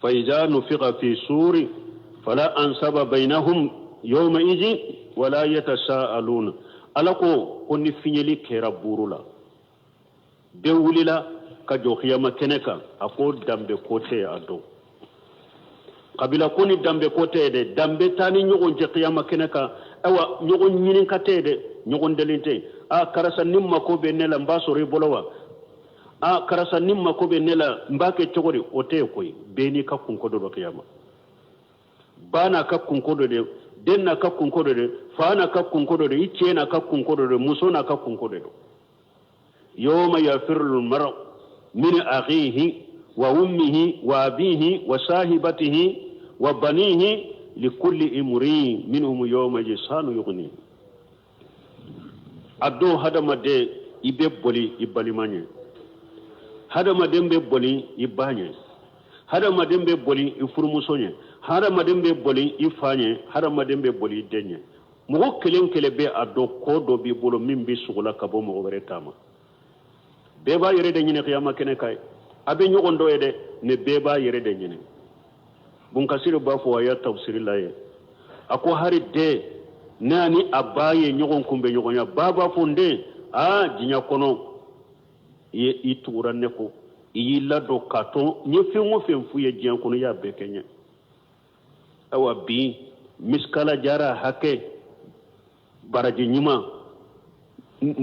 Fa iza nufiqa fi suri fala ansaba bainahum yawma idhin wala yatasaaluna. Ala ko ni fiɲɛli kɛra buuru la, bɛɛ wulila ka jɔ kiyama kɛnɛ kan, a ko danbe ko tɛ a don, kabila ko ni danbe ko tɛ dɛ, danbe t'an ni ɲɔgɔn cɛ kiyama kɛnɛ kan. Ayiwa, ɲɔgɔn ɲininka tɛ dɛ, ɲɔgɔn deli tɛ. A karisa, ni mako bɛ ne la, n b'a sɔrɔ i bolo wa? A karisa, ni mako bɛ ne la, n b'a kɛ cogo di? O tɛ yen koyi. Bɛɛ n'i ka kunko dɔ don kiyama. Ba n'a ka kunko dɔ de, den n'a ka kunko dɔ de, fa n'a ka kunko dɔ de, i cɛ n'a ka kunko dɔ de, muso n'a ka kunko de don. Yawma yafirru al-mar'u min akhihi wa ummihi wa abihi wa sahibatihi wa banihi. Likulli imri'in minhum yawma idhin sha'nun yughni. A don hadamaden i bɛ boli i balima ɲɛ, hadamaden bɛ boli i ba ɲɛ, hadamaden bɛ boli i furumuso ɲɛ, hadamaden bɛ boli i fa ɲɛ, hadamaden bɛ boli i den ɲɛ. Mɔgɔ kelen kelen bɛ a dɔn ko dɔ b'i bolo min bɛ sogo la ka bɔ mɔgɔ wɛrɛ ta ma. Bɛɛ b'a yɛrɛ de ɲini kiyama kɛnɛ kan ye. A bɛ ɲɔgɔn dɔ ye dɛ, mais bɛɛ b'a yɛrɛ de ɲini. Bunkasiri b'a fɔ a ya tafsiri la ye, a ko hari den n'a ni a ba ye ɲɔgɔn kunbɛ ɲɔgɔnya, ba b'a fɔ n den, aa diɲɛ kɔnɔ i ye i tugura ne kɔ, i y'i ladon k'a to n ye fɛn o fɛn f'u ye diɲɛ kɔnɔ, i y'a bɛɛ kɛ n ye. Ayiwa bi misikala jara hakɛ baraji ɲuman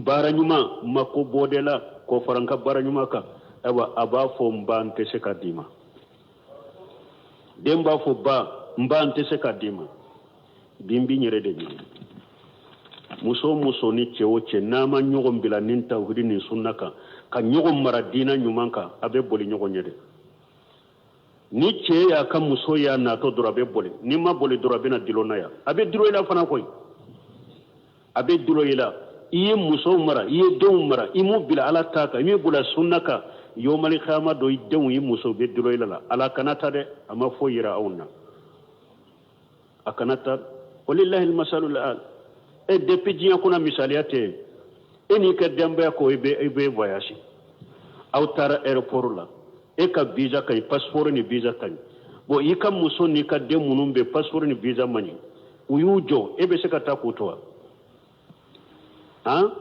baara ɲuman mako b'o de la k'o fara n ka baara ɲuman kan. Ayiwa a b'a fɔ n ba n tɛ se ka d'i ma. Den b'a fɔ ba n ba n tɛ se ka d'i ma. Bi n b'i yɛrɛ de ɲini. Muso o muso ni cɛ o cɛ n'a ma ɲɔgɔn bila nin tawhidi ni sunna kan, ka ɲɔgɔn mara diina ɲuman kan, a bɛ boli ɲɔgɔn ɲɛ dɛ. Ni cɛ y'a ka muso y'a natɔ dɔrɔn a bɛ boli, n'i ma boli dɔrɔn a bɛna dulon na yan, a bɛ dulon i la fana koyi, a bɛ dulon i la. I ye musow mara, i ye denw mara, i m'u bila ala ta kan, i m'u bila sunna kan, yomali kiyama don i denw i musow bɛ dulon i la. Ala kana ta dɛ, a ma foyi yira anw na, a kana ta. Walilahi almasalul a'la. E depuis diɲɛ kɔnɔ misaliya tɛ yen. E n'i ka denbaya ko i bɛ voyage, aw taara aéroport la, e ka visa ka ɲi, passeport ni visa ka ɲi. Bon i ka muso n'i ka den minnu bɛ passeport ni visa man ɲi, u y'u jɔ, e bɛ se ka taa k'u to wa? Han,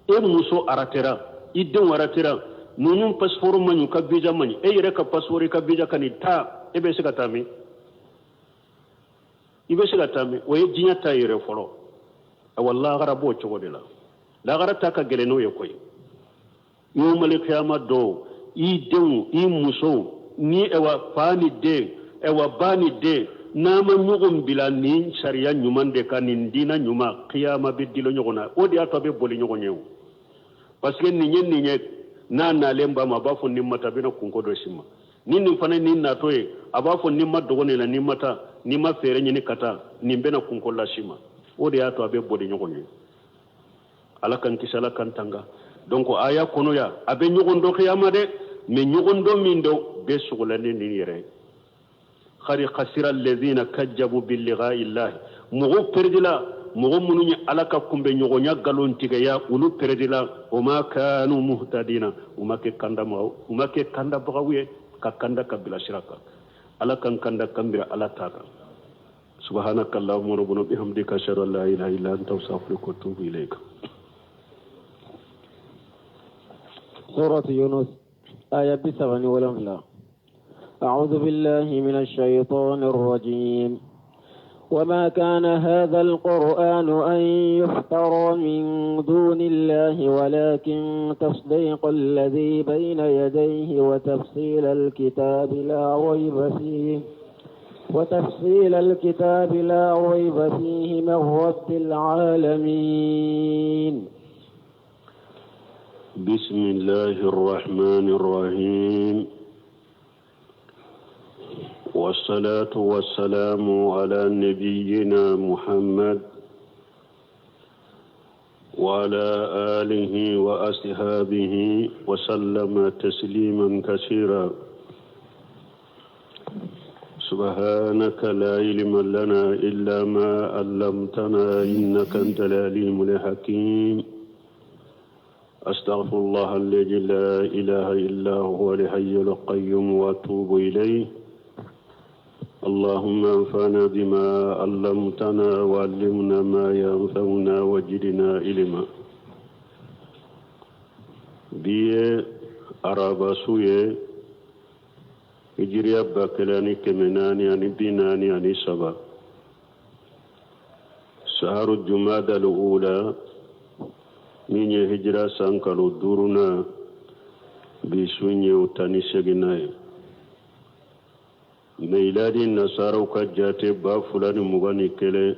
e muso aratera, i denw aratera, ninnu passeport man ɲi, u ka visa man ɲi, e yɛrɛ ka passeport i ka visa ka ɲi, taa, e bɛ se ka taa min? I bɛ se ka taa min? O ye diɲɛ ta yɛrɛ fɔlɔ. Awa lahara b'o cogo de la. Lahara ta ka gɛlɛn n'o ye koyi. Yomali kiyama don, i denw i musow ni ɛwa fa ni den, ɛwa ba ni den, n'a ma ɲɔgɔn bila nin sariya ɲuman de kan, nin diina ɲuman, kiyama bɛ dilo ɲɔgɔn na. O de y'a to a bɛ boli ɲɔgɔn ye o. Parce que nin ye nin ye, n'a nalen ba ma, a b'a fɔ nin ma taa, a bɛna kunko dɔ si ma. Ni nin fana nin natɔ ye, a b'a fɔ nin ma dogo nin la, nin ma taa, nin ma fɛɛrɛ ɲini ka taa, nin bɛna kunko lasi ma. O de y'a to a bɛ boli ɲɔgɔn ye. Ala k'an kisi, Ala k'an tanga. Donc aya kɔnɔ yan, a bɛ ɲɔgɔn dɔn kiyama dɛ, mais ɲɔgɔn dɔn min don, bɛɛ sogola ni nin yɛrɛ ye. Qad khasira alladhina kajjabu bi liqa'i llahi. Mɔgɔw perdila, mɔgɔ minnu ye Ala ka kunbɛ ɲɔgɔnya nkalon tigɛya, olu perdila. O ma kanu muhtadina, u ma kɛ kandamɔgɔw, u ma kɛ kandabagaw ye ka kanda ka bila sira kan. Ala kan kanda kan bila Ala ta kan. Subhanaka allahumma rabbana bihamdika ashhadu an la ilaha illa anta astaghfiruka wa atubu ilayk. Surat Yunus aya 37. أعوذ بالله من الشيطان الرجيم. وما كان هذا القرآن أن يفترى من دون الله ولكن تصديق الذي بين يديه وتفصيل الكتاب لا ريب فيه وتفصيل الكتاب لا ريب فيه من رب العالمين. بسم الله الرحمن الرحيم، والصلاة والسلام على نبينا محمد وعلى آله وأصحابه وسلم تسليما كثيرا. سبحانك لا علم لنا إلا ما علمتنا إنك أنت العليم الحكيم. أستغفر الله الذي لا إله إلا هو الحي القيوم وأتوب إليه. اللهم انفعنا بما علمتنا وعلمنا ما ينفعنا وزدنا علما. Bi ye araba su ye, hijiriya 1443, saharu jumada al-ula, min ye hijira san kalo duurunan, bi su ye o 18nan ye. Miladi nasaraw ka jate 2021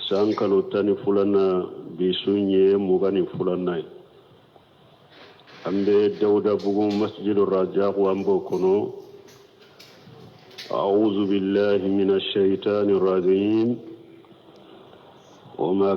san kalo 12nan, bi su ye 22nan ye. An bɛ Dawudabugu masjidu Rajaku, an b'o kɔnɔ. أعوذ بالله من الشيطان الرجيم وما